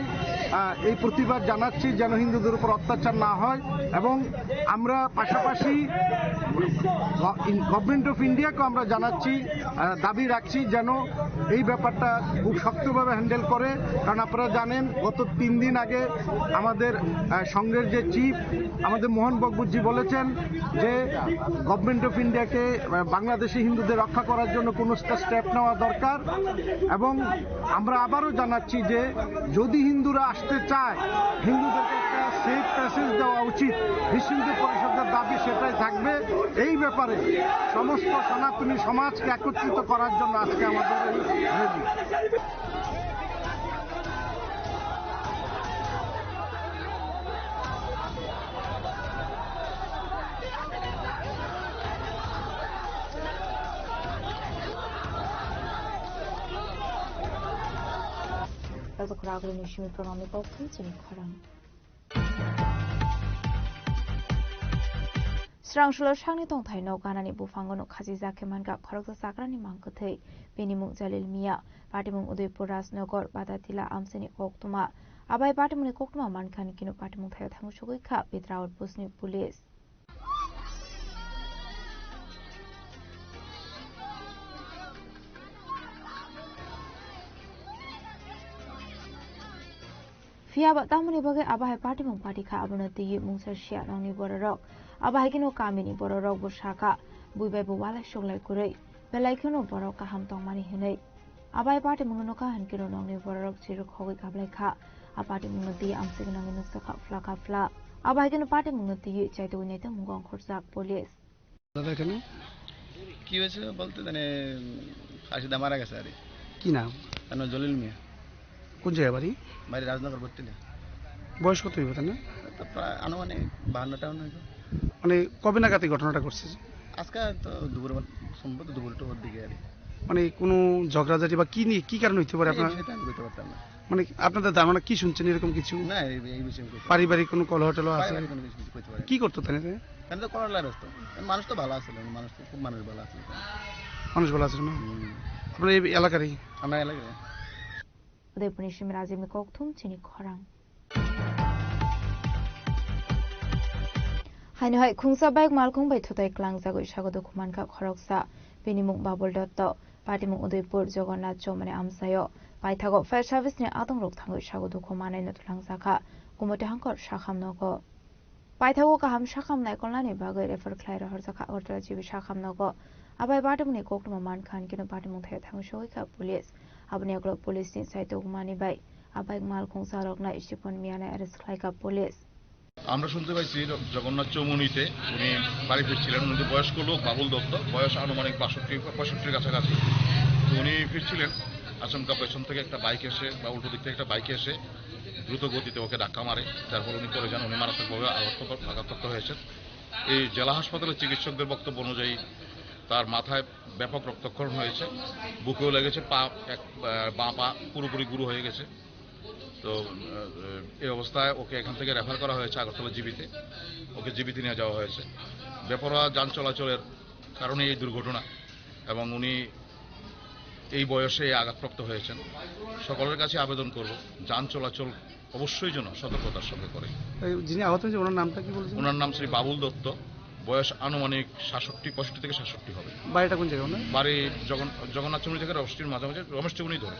আহ, এই প্রতিবাদ জানাচ্ছি যেন হিন্দুদের উপর অত্যাচার না হয় এবং আমরা পাশাপাশি গ-, ইন-, গভর্নমেন্ট অফ ইন্ডিয়াকেও আমরা জানাচ্ছি, আহ, দাবি রাখছি যেন এই ব্যাপারটা খুব শক্তভাবে হ্যান্ডেল করে। কারণ আপনারা জানেন, গত তিন দিন আগে আমাদের, আহ, সংঘের যে চিফ, আমাদের মোহন বকবুজি বলেছেন যে গভর্নমেন্ট অফ ইন্ডিয়াকে, আহ, বাংলাদেশি হিন্দুদের রক্ষা করার জন্য কোনো একটা স্টেপ নেওয়া দরকার এবং আমরা আবারও জানাচ্ছি যে যদি হিন্দুরা আসতে চায়, হিন্দুদেরকে একটা সেফ প্যাসেজ দেওয়া উচিত। বিশ্ব হিন্দু পরিষদের দাবি সেটাই থাকবে। এই ব্যাপারে সমস্ত সনাতনী সমাজকে একত্রিত করার জন্য আজকে আমাদের এই rally. Tei khorang agini simi pranamni kokthum chini khorang. Srangsulo sakni tongthai nok ganani buphango no khachijak khe mankha khoroksa chakrani mang kwthwi. Bini mung Jalil Mia, patimung Udaipur Rajnagar, Badatila amchaini koktwma. Abai patimungni koktwma mankha hwn khe no patimung thaio thangwi sogwi kha Bidra outpost ni police. Phiya ba tamoni bagwi abo hai patimung pati kha, abono twiwi mungsa sia nokni bororok. Abo hai kheno kamini bororok bo sakha, bui bai bo walai suklai kwrwi, belai kheno borok kaham tongmani hwnwi. Abo hai patimungno nukha hwn kheno nokni bororok chirwk khogwi kablai kha. A patimungno twiwi amchwknangwi nuksa kha phla kha phla. Abo hai kheno patimungno twiwi chaitugwi naitokmungo ongkhorjak police. দাদা, এখানে কি হয়েছে বলতে, মানে, ফাঁসিদা মারা গেছে আর কি। কি নাম? তার নাম জলিল মিয়া। কোন জায়গা বাড়ি? বাড়ি রাজনগর বটতলা। বয়স কত হইব তার? তো প্রায় আনুমানিক বাহান্ন টাউন হইব। মানে, কবে নাগাদ এই ঘটনাটা ঘটছে? আজকে তো দুপুর, সম্ভবত দুপুর টুপুর দিকে আর কি। মানে, কোনো ঝগড়াঝাটি বা কি নিয়ে, কি কারণে হইতে পারে এই আপনার? বিষয়টা আমি বলতে পারতাম না। মানে, আপনাদের ধারণা কি শুনছেন এরকম কিছু? না, এই, এই বিষয়ে আমি বলতে পারতাম না। পারিবারিক কোনো কলহটলহ আছে? পারিবারিক কোনো কিছু বলতে পারে। কি করতো তাহলে? তাহলে তো করলা ব্যস্ত। মানুষ তো ভালো আছিল, মানুষ তো খুব মানুষ ভালো আছিল। মানুষ ভালো আছিল না? হুম। আপনার এই এলাকারই? আমরা এলাকার। Udaipurni simi Rajibni kokthum chini khorang. Haino hai khungsa bike malkhung bai thutai klangjagwi sago dukhu mankha khoroksa. Bini mung Babul Dotto, patimung Udaipur Jagannath Chowmani amchaio. Paithago fire service ni adongrok thangwi sago dukhu manai no twlangjakha. Gumoti hangkor sakham nogo. Paithago kaham sakham naikolnani bagwi refer khlai rohorjakha Agartala G B sakham nogo. Abai patimungni koktwma mankha hwn kheno patimung thaio thangwi sogwi kha police. Aboni ulo police ni sai tongmani bai abai malkhung charoknai Stephen Mianai arrest khlaikha police. আমরা শুনতে পাইছি জ-, জগন্নাথ চৌমুহনীতে উনি বাড়ি ফিরছিলেন। উনি তো বয়স্ক লোক, বাবুল দত্ত, বয়স আনুমানিক বাষট্টি বা পঁয়ষট্টির কাছাকাছি। তো উনি ফিরছিলেন, আচমকা পেছন থেকে একটা বাইক এসে বা উল্টো দিক থেকে একটা বাইক এসে দ্রুত গতিতে ওকে ধাক্কা মারে, যার ফলে উনি পড়ে যান। উনি মারাত্মকভাবে আঘাত, আঘাতপ্রাপ্ত হয়েছেন। এই জেলা হাসপাতালের চিকিৎসকদের বক্তব্য অনুযায়ী তার মাথায় ব্যাপক রক্তক্ষরণ হয়েছে, বুকেও লেগেছে, পা এক, আহ, বাঁ পা পুরোপুরি গুঁড়ো হয়ে গেছে। তো আহ, এই অবস্থায় ওকে এখান থেকে রেফার করা হয়েছে আগরতলা জিবিতে। ওকে জিবিতে নিয়ে যাওয়া হয়েছে। বেপরোয়া যান চলাচলের কারণে এই দুর্ঘটনা, এবং উনি এই বয়সে আঘাতপ্রাপ্ত হয়েছেন। সকলের কাছে আবেদন করব, যান চলাচল অবশ্যই যেন সতর্কতার সঙ্গে করে। এই যিনি আহত হয়েছেন, ওনার নামটা কি বলেছেন? ওনার নাম শ্রী বাবুল দত্ত, বয়স আনুমানিক সাতষট্টি, পঁয়ষট্টি থেকে সাতষট্টি হবে। বাড়িটা কোন জায়গায় ওনার? বাড়ি জগন-, জগন্নাথ চৌমুহনী থেকে রমেশ চৌমুহনীর মাঝামাঝি, রমেশ চৌমুহনী ধরে।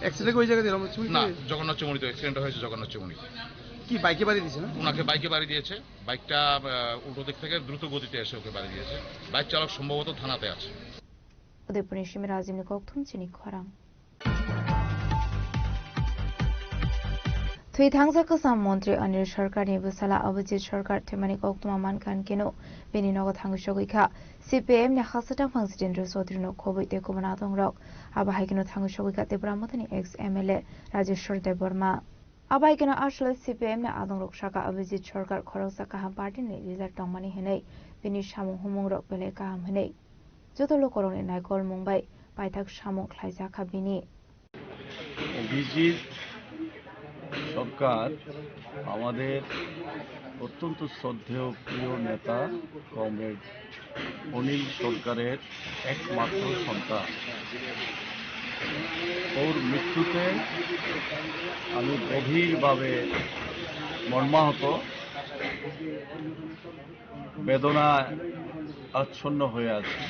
অ্যাক্সিডেন্ট ওই জায়গাতে রমেশ চৌমুহনী না, থেকে? জগন্নাথ চৌমুহনীতে অ্যাক্সিডেন্ট হয়েছে, জগন্নাথ চৌমুহনীতে। কি বাইকে বাড়ি দিয়েছে না? ওনাকে বাইকে বাড়ি দিয়েছে। বাইকটা, আহ, উল্টো দিক থেকে দ্রুত গতিতে এসে ওকে বাড়ি দিয়েছে। বাইক চালক সম্ভবত থানাতে আছে। Udaipurni simi Rajibni kokthum chini khorang. Thwi thangjak kwcham montri Anil Sarkarni bwsala Abhijit Sarkar thwimani koktwma mankha hwnkhe no bini nogo thangwi sogwi kha C P I M ni haksa tangphang Jitendra Chaudhary no khobwi tei kubun adongrok. Abo hai kheno thangwi sogwi kha Tipra Mothani ex M L A Rajeshwar Debbarma. Abo hai kheno aswk C P I M ni adongrok saka Abhijit Sarkar khoroksa kaham party ni leader tongmani hwnwi bini samung humungrok belai kaham hwnwi joto lukurokni naikolmung bai paithak samung khlaijak kha bini. Abhijit সরকার আমাদের অত্যন্ত শ্রদ্ধেয় প্রিয় নেতা কমরেড অনিল সরকারের একমাত্র সন্তান। ওর মৃত্যুতে আমি গভীরভাবে মর্মাহত, বেদনায় আচ্ছন্ন হয়ে আছি।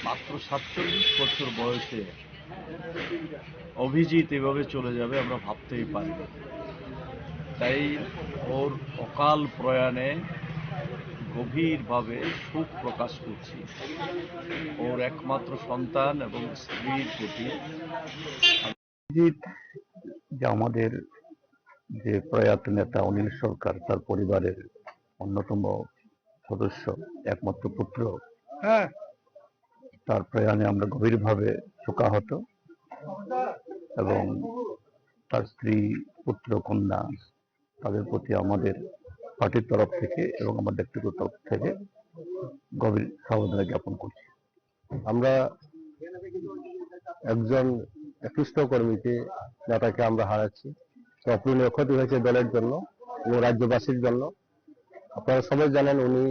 মাত্র সাতচল্লিশ বছর বয়সে অভিজিৎ এভাবে চলে যাবে আমরা ভাবতেই পারি না। তাই ওর অকাল প্রয়াণে গভীরভাবে শোক প্রকাশ করছি। ওর একমাত্র সন্তান এবং স্ত্রীর প্রতি। অভিজিৎ যে আমাদের যে প্রয়াত নেতা অনিল সরকার, তার পরিবারের অন্যতম সদস্য, একমাত্র পুত্র, হ্যাঁ। তার প্রয়াণে আমরা গভীরভাবে শোকাহত এবং তার স্ত্রী, পুত্র, কন্যা, তাদের প্রতি আমাদের পার্টির তরফ থেকে এবং আমার ব্যক্তিগত তরফ থেকে গভীর সমবেদনা জ্ঞাপন করছি। আমরা একজন একনিষ্ঠ কর্মীকে, নেতাকে আমরা হারাচ্ছি। তো অপূরণীয় ক্ষতি হয়েছে দলের জন্য এবং রাজ্যবাসীর জন্য। আপনারা সবাই জানেন, উনি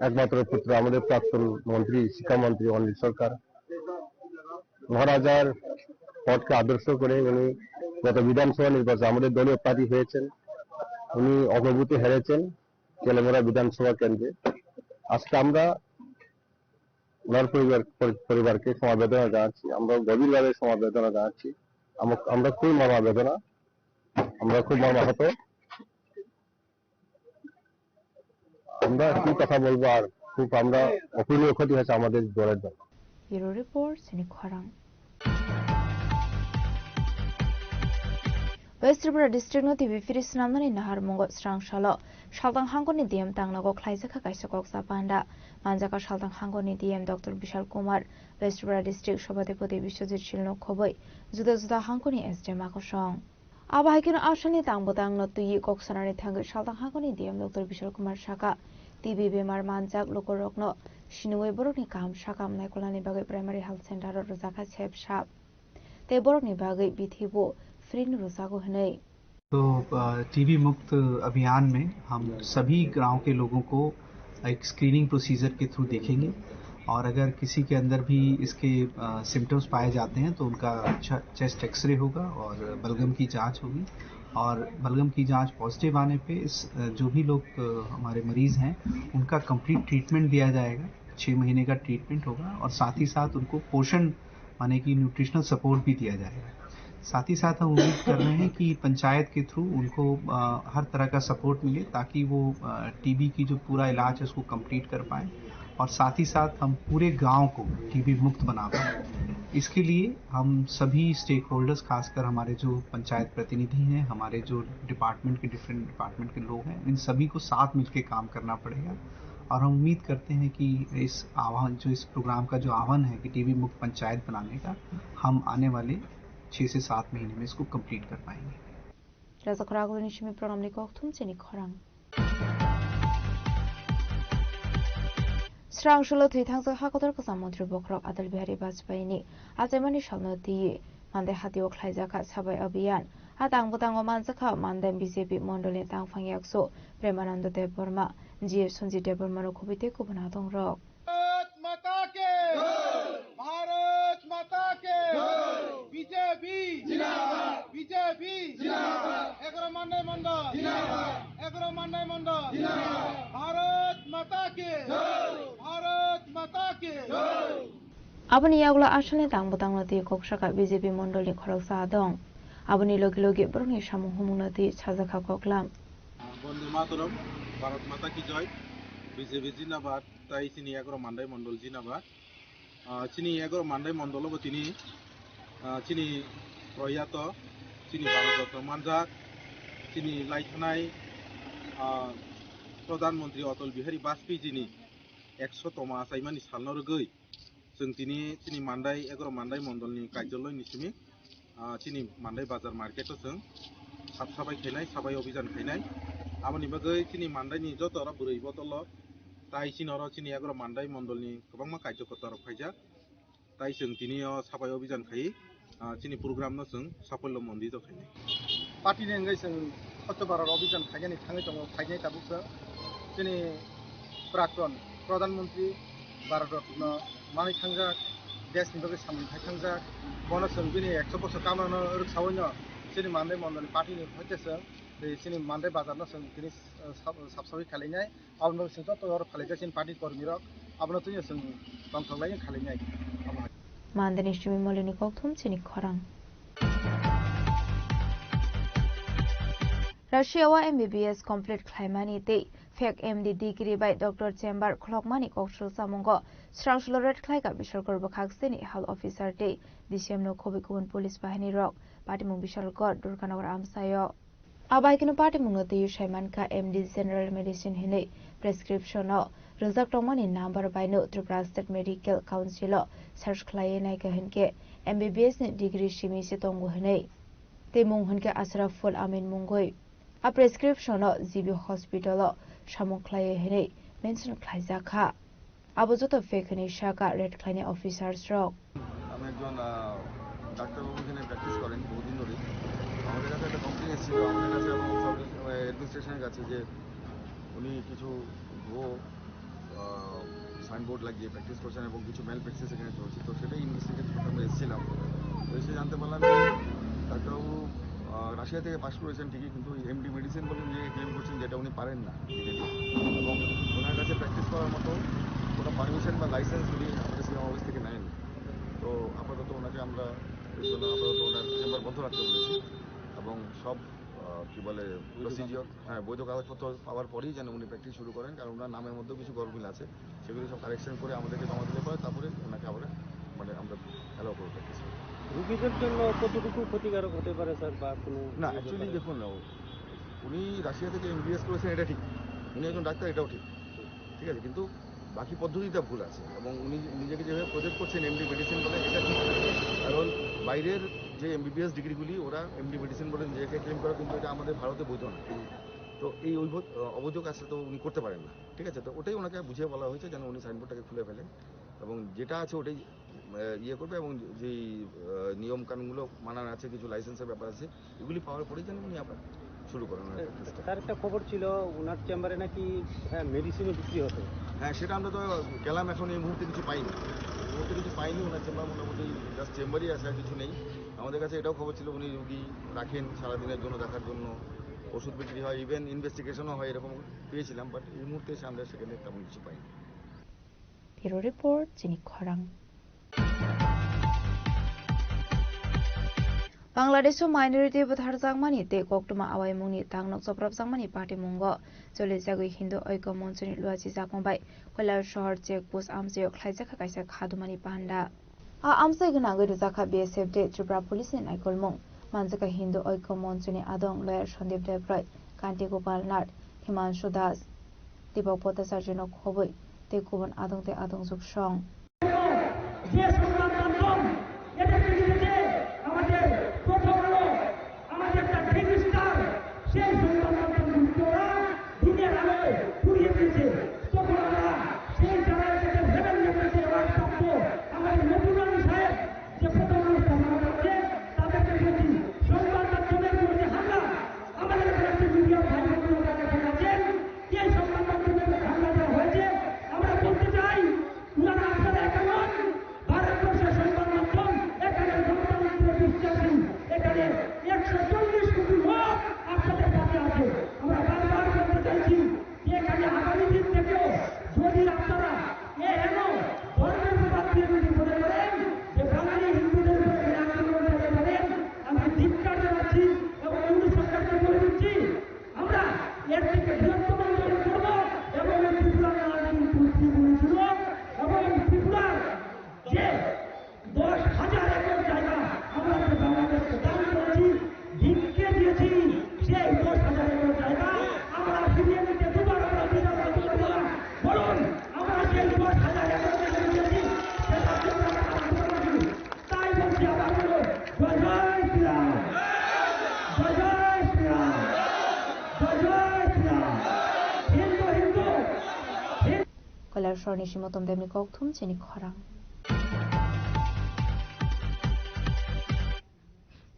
একমাত্র পুত্র আমাদের প্রাক্তন মন্ত্রী, শিক্ষামন্ত্রী অনিল সরকার। মহারাজার পথকে আদর্শ করে উনি গত বিধানসভা নির্বাচনে আমাদের দলীয় প্রার্থী হয়েছেন। উনি অল্প ভোটে হেরেছেন তেলেমুড়া বিধানসভা কেন্দ্রে। আজকে আমরা ওনার পরিবার, পরি-, পরিবারকে সমবেদনা জানাচ্ছি, আমরা গভীরভাবে সমবেদনা জানাচ্ছি। আমা-, আমরা খুবই মর্মাবেদনা, আমরা খুব মর্মাহত। আমরা কি কথা বলবো আর, খুব আমরা অপূরণীয় ক্ষতি হয়েছে আমাদের দলের জন্য। Bureau Report, Sini Khorang. West Tripura district no T B phiri swnamnani naharmungo srang salo Saltang hangkoni D M tangnago khlaijak kha kaisa koksa panda. Manjak kha Saltang hangkoni D M Doctor Bishal Kumar, West Tripura district Sabhapati Biswajit Sil no khobwi juda juda hangkoni S D M a kosong. Abo hai kheno a salni tang bwtang no twiwi kok sanani thangwi Saltang hangkoni D M Doctor Bishal Kumar saka, T B bemar manjak lukurokno siniwi borokni kaham sakam naikolnani bagwi primary health center o rwjak kha sep sap. Tei borokni bagwi bithi bo free no rwjago hwnwi. तो टीबी मुक्त अभियान में हम सभी गांव के लोगों को एक स्क्रीनिंग प्रोसीजर के थ्रू देखेंगे और अगर किसी के अंदर भी इसके सिम्टम्स पाए जाते हैं तो उनका चेस्ट एक्सरे होगा और बलगम की जांच होगी। और बलगम की जांच पॉजिटिव आने पे इस अ, जो भी लोग अ, हमारे मरीज हैं, उनका कंप्लीट ट्रीटमेंट दिया जाएगा। छः महीने का ट्रीटमेंट होगा और साथ ही साथ उनको पोषण माने कि न्यूट्रिशनल सपोर्ट भी दिया जाएगा। साथ ही साथ हम उम्मीद कर रहे हैं कि पंचायत के थ्रू उनको अ, हर तरह का सपोर्ट मिले ताकि वो टीबी की जो पूरा इलाज है उसको कंप्लीट कर पाए और साथ ही साथ हम पूरे गांव को टीबी मुक्त बना पाए। इसके लिए हम सभी स्टेक होल्डर्स, खासकर हमारे जो पंचायत प्रतिनिधि हैं, हमारे जो डिपार्टमेंट के, डिफरेंट डिपार्टमेंट के लोग हैं, इन सभी को साथ मिलकर काम करना पड़ेगा। और हम उम्मीद करते हैं कि इस आह्वान, जो इस प्रोग्राम का जो आह्वान है कि टीबी मुक्त पंचायत बनाने का, हम आने वाले छः से सात महीने में इसको कंप्लीट कर पाएंगे। Rajak Ragulni simi program ni kokthum chini khorang. Srangsulo thwi thangjak ha kotor kwcham montri bokhorok Atal Bihari Vajpayee ni achaimani salno twiwi Mandai hatio khlaijakha Sabai Abhiyan. A tang bwtango manjakha Mandai B J P mondolni tangphang yaksu Premananda Debbarma, G S Sanjit Debbarma rok khubui tei kubun adongrok. Bharat माता के जय। भारत माता के जय। बीजेपी जिंदाबाद। बीजेपी जिंदाबाद। एगारो मान्दाइ मण्डल जिंदाबाद। एगारो मान्दाइ मण्डल जिंदाबाद। भारत माता के जय। भारत माता के जय। Aboni yagulo asalni tang bwtangno twi kok saka B J P mondolni khoroksa adong. Aboni logi logi borokni samung humungno twi sajakha koklam. Bonde Mataram, Bharat Mata ki Jai, B J P Zindabad, tai chini egaroh Mandai Mondol Zindabad. Ah, chini egaroh Mandai Mondol bo tini, ah, chini proyato, chini Bharat Ratna manjak, chini laithanai, ah, Pradhan Mantri Atal Bihari Vajpayee ji ni ekso toma achaimani salno rwgwi, chwng tini chini Mandai, egaroh Mandai Mondolni Kaijaloi ni simi, ah, chini Mandai Bazar Market o chwng sab sabai khainai, sabai obhijan khainai. Aboni bagwi chini Mandai ni joto oro bwrwi botolo tai chini oro chini egaroh Mandai Mondolni kwbangma kaijakota rok phaijak. Tai chwng tini o sabai obhijan khai, ah, chini program no chwng safollo mondito khainai. Party ni wngwi chwng Swachh Bharat obhijan khainani thangwi tongo, khainai tabuk chwng chini Prakton Pradhan Mantri Bharat Ratna manwi thangjak, desh ni bagwi samung khai thangjak, bono chwng bini ekso bosor kamano rwksawi no chini Mandai Mondolni party ni hoite chwng tei chini Mandai Bazar no chwng tini, ah, sab-, sabsawi khailainai. Abono chwng joto oro phalai jak chini party kormi rok, abono twi chwng tongthok lai khalai nai. Abo hai. Mandeni simi molini kokthum chini khorang. Russia o M B B S complete khlaimani tei fake M D degree bai doctor chamber khulokmani koksul samungo srangsulo raid khlaika Bishalgarh bwkhak sini health officer tei D C M no khobwi kubun police bahini rok. Patimung Bishalgarh Durganagar amsaio. Abaikeno patimungno twiwi saimankha M D General Medicine hinwi prescription o rwjak tongmani number baino Tripura State Medical Council o search khlaiwi naikha hinkhe M B B S ni degree simi se tongo hinwi. Tei mung hinkhe Ashraful Amin mungwi. A prescription o G B Hospital o samung khlaiwi hinwi mention khlaijakha. Abo joto fake hinwi saka raid khlainai officers rok. আমি একজন, আহ, ডাক্তারবাবু এখানে প্র্যাকটিস করেন বহুদিন ধরেই। আমাদের কাছে একটা কমপ্লেইন এসেছিল, আমাদের কাছে এবং সাব অ্যাডমিনিস্ট্রেশনের কাছে যে উনি কিছু ভুয়ো, আহ, সাইনবোর্ড লাগিয়ে প্র্যাকটিস করছেন এবং কিছু ম্যাল প্র্যাকটিস এখানে চলছে। তো সেটাই ইনভেস্টিগেট করতে আমরা এসেছিলাম। তো এসে জানতে পারলাম যে ডাক্তারবাবু, আহ, রাশিয়া থেকে পাশ করেছেন ঠিকই, কিন্তু এমডি মেডিসিন বলে নিজেকে ক্লেম করছেন, যেটা উনি পারেন না। এবং ওনার কাছে প্র্যাকটিস করার মতো কোনো পারমিশন বা লাইসেন্স উনি আমাদের সিএম অফিস থেকে নেননি। তো আপাতত ওনাকে আমরা, এই জন্য আপাতত ওনার চেম্বার বন্ধ রাখতে বলেছি এবং সব, আহ, কি বলে, প্রসিজিওর, হ্যাঁ, বৈধ কাগজপত্র পাওয়ার পরেই যেন উনি প্র্যাকটিস শুরু করেন, কারণ ওনার নামের মধ্যেও কিছু গরমিল আছে, সেগুলো সব কারেকশন করে আমাদেরকে জমা দিলে পরে তারপরে ওনাকে আবার, মানে, আমরা অ্যালাউ করবো প্র্যাকটিস। রোগীদের জন্য কতটুকু ক্ষতিকারক হতে পারে, স্যার, বা কোনো না, অ্যাকচুয়ালি দেখুন না, উনি রাশিয়া থেকে এমবিবিএস করেছেন, এটা ঠিক, উনি একজন ডাক্তার, এটাও ঠিক, ঠিক আছে, কিন্তু বাকি পদ্ধতিটা ভুল আছে এবং উনি নিজেকে যেভাবে প্রজেক্ট করছেন এমডি মেডিসিন বলে, এটা ঠিক না। কারণ বাইরের যে এমবিবিএস ডিগ্রিগুলি, ওরা এমডি মেডিসিন বলে নিজেকে ক্লেম করে, কিন্তু এটা আমাদের ভারতে বৈধ না। তো এই অবৈধ আছে, তো উনি করতে পারেন না, ঠিক আছে? তো ওটাই ওনাকে বুঝিয়ে বলা হয়েছে যেন উনি সাইনবোর্ডটাকে খুলে ফেলেন এবং যেটা আছে ওটাই, আহ, ইয়ে করবে এবং যেই, আহ, নিয়ম কানুনগুলো মানার আছে, কিছু লাইসেন্সের ব্যাপার আছে, এগুলি পাওয়ার পরেই যেন উনি আবার শুরু করেন ওনার প্র্যাকটিসটা। তার একটা খবর ছিল ওনার চেম্বারে নাকি, হ্যাঁ, মেডিসিনও বিক্রি হতো। হ্যাঁ, সেটা আমরা তো গেলাম, এখন এই মুহূর্তে কিছু পাইনি, এই মুহূর্তে কিছু পাইনি। ওনার চেম্বার মোটামুটি জাস্ট চেম্বারই আছে, আর কিছু নেই। আমাদের কাছে এটাও খবর ছিল উনি রুগী রাখেন সারাদিনের জন্য, দেখার জন্য, ওষুধ বিক্রি হয়, ইভেন ইনভেস্টিগেশনও হয়, এরকম পেয়েছিলাম, বাট এই মুহূর্তে এসে আমরা সেখানে তেমন কিছু পাইনি। Bureau Report, Chini Khorang. Bangladesh o minority butharjakmani tei koktwma awaimungni tangno choprapjakmani patimungo cholijagwi Hindu Oiko Monchoni luachijakma bai Koilasahar check post amchaio khlaijakha kaisa khadumani panda. A amchai gwnangwi rwjakha B S F tei Tripura Police ni naikolmung. Manjakha Hindu Oiko Monchoni adong lawyer Sandeep Debroy, Kanti Gopal Nath, Himanshu Das, Deepak Bhattacharya no khobwi tei kubun adong tei adong juksong. যে সম্মান মানতাম, এটা কিন্তু যে আমাদের প্রথম আলো, আমাদের একটা রেজিস্টার, সেই সম্মান মানতাম কিন্তু ওরা দিনের আলোয় পুড়িয়ে দিয়েছে। তখন আমরা সেই জায়গায় Kailasorni Simotom Demni kokthum chini khorang.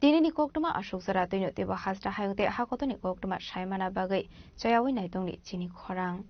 Tinini koktwma aswk jora twino teibo hasta hayung tei hakotoni koktwma saimana bagwi chayawi naitongni chini khorang.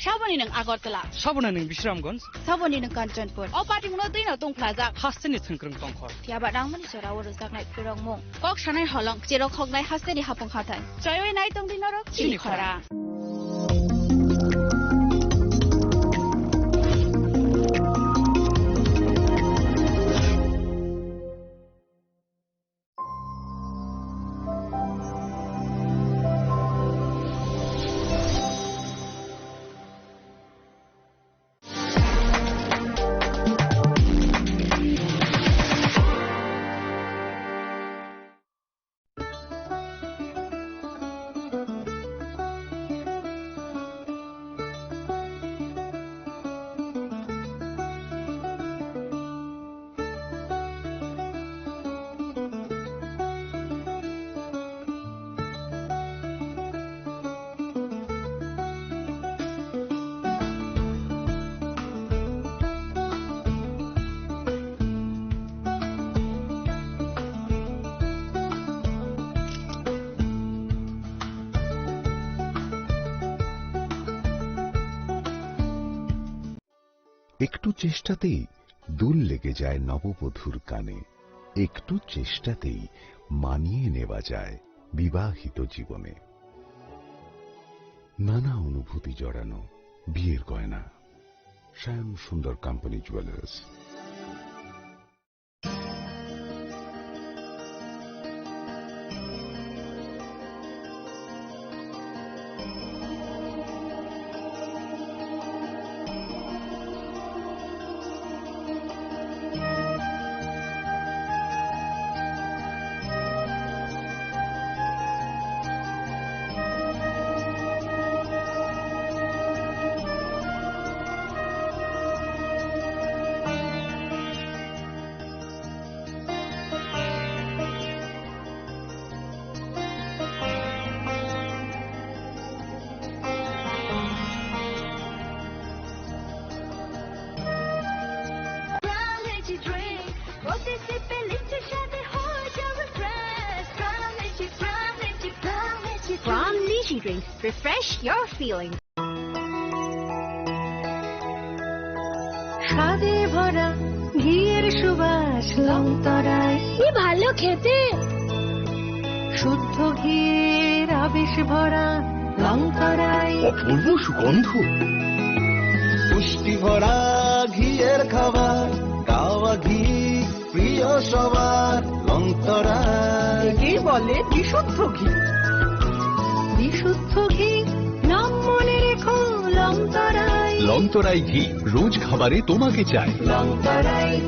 Saboni nwng Agartala. Saboni nwng Bisramganj. Saboni nwng Kanchanpur. O patimungno twino tongphlajak. Hasteni thwngkwrwng tongkhor. Phiya ba nangmani jorao rwjaknai phwrwngmung. Kok sanai holong, cherok hoknai hasteni hapung hathai. Chaywi nai tongdi norok chini khorang. একটু চেষ্টাতেই দুল লেগে যায় নববধূর কানে, একটু চেষ্টাতেই মানিয়ে নেওয়া যায় বিবাহিত জীবনে। নানা অনুভূতি জড়ানো বিয়ের গয়না। শ্যাম সুন্দর company jewellers. From Lychee Drinks, refresh your feeling. স্বাদে ভরা ঘিয়ের সুবাস লং তরাই। কি ভালো খেতে। শুদ্ধ ঘিয়ের আবেশ ভরা লং তরাই। অপূর্ব সুগন্ধ। পুষ্টি ভরা খাবার, গাওয়া ঘি, প্রিয় সবার, লংতরাই। একেই বলে বিশুদ্ধ ঘি। বিশুদ্ধ ঘি, নাম মনে রেখো, লংতরাই। লংতরাই ঘি, রোজ খাবারে তোমাকে চাই। লংতরাই।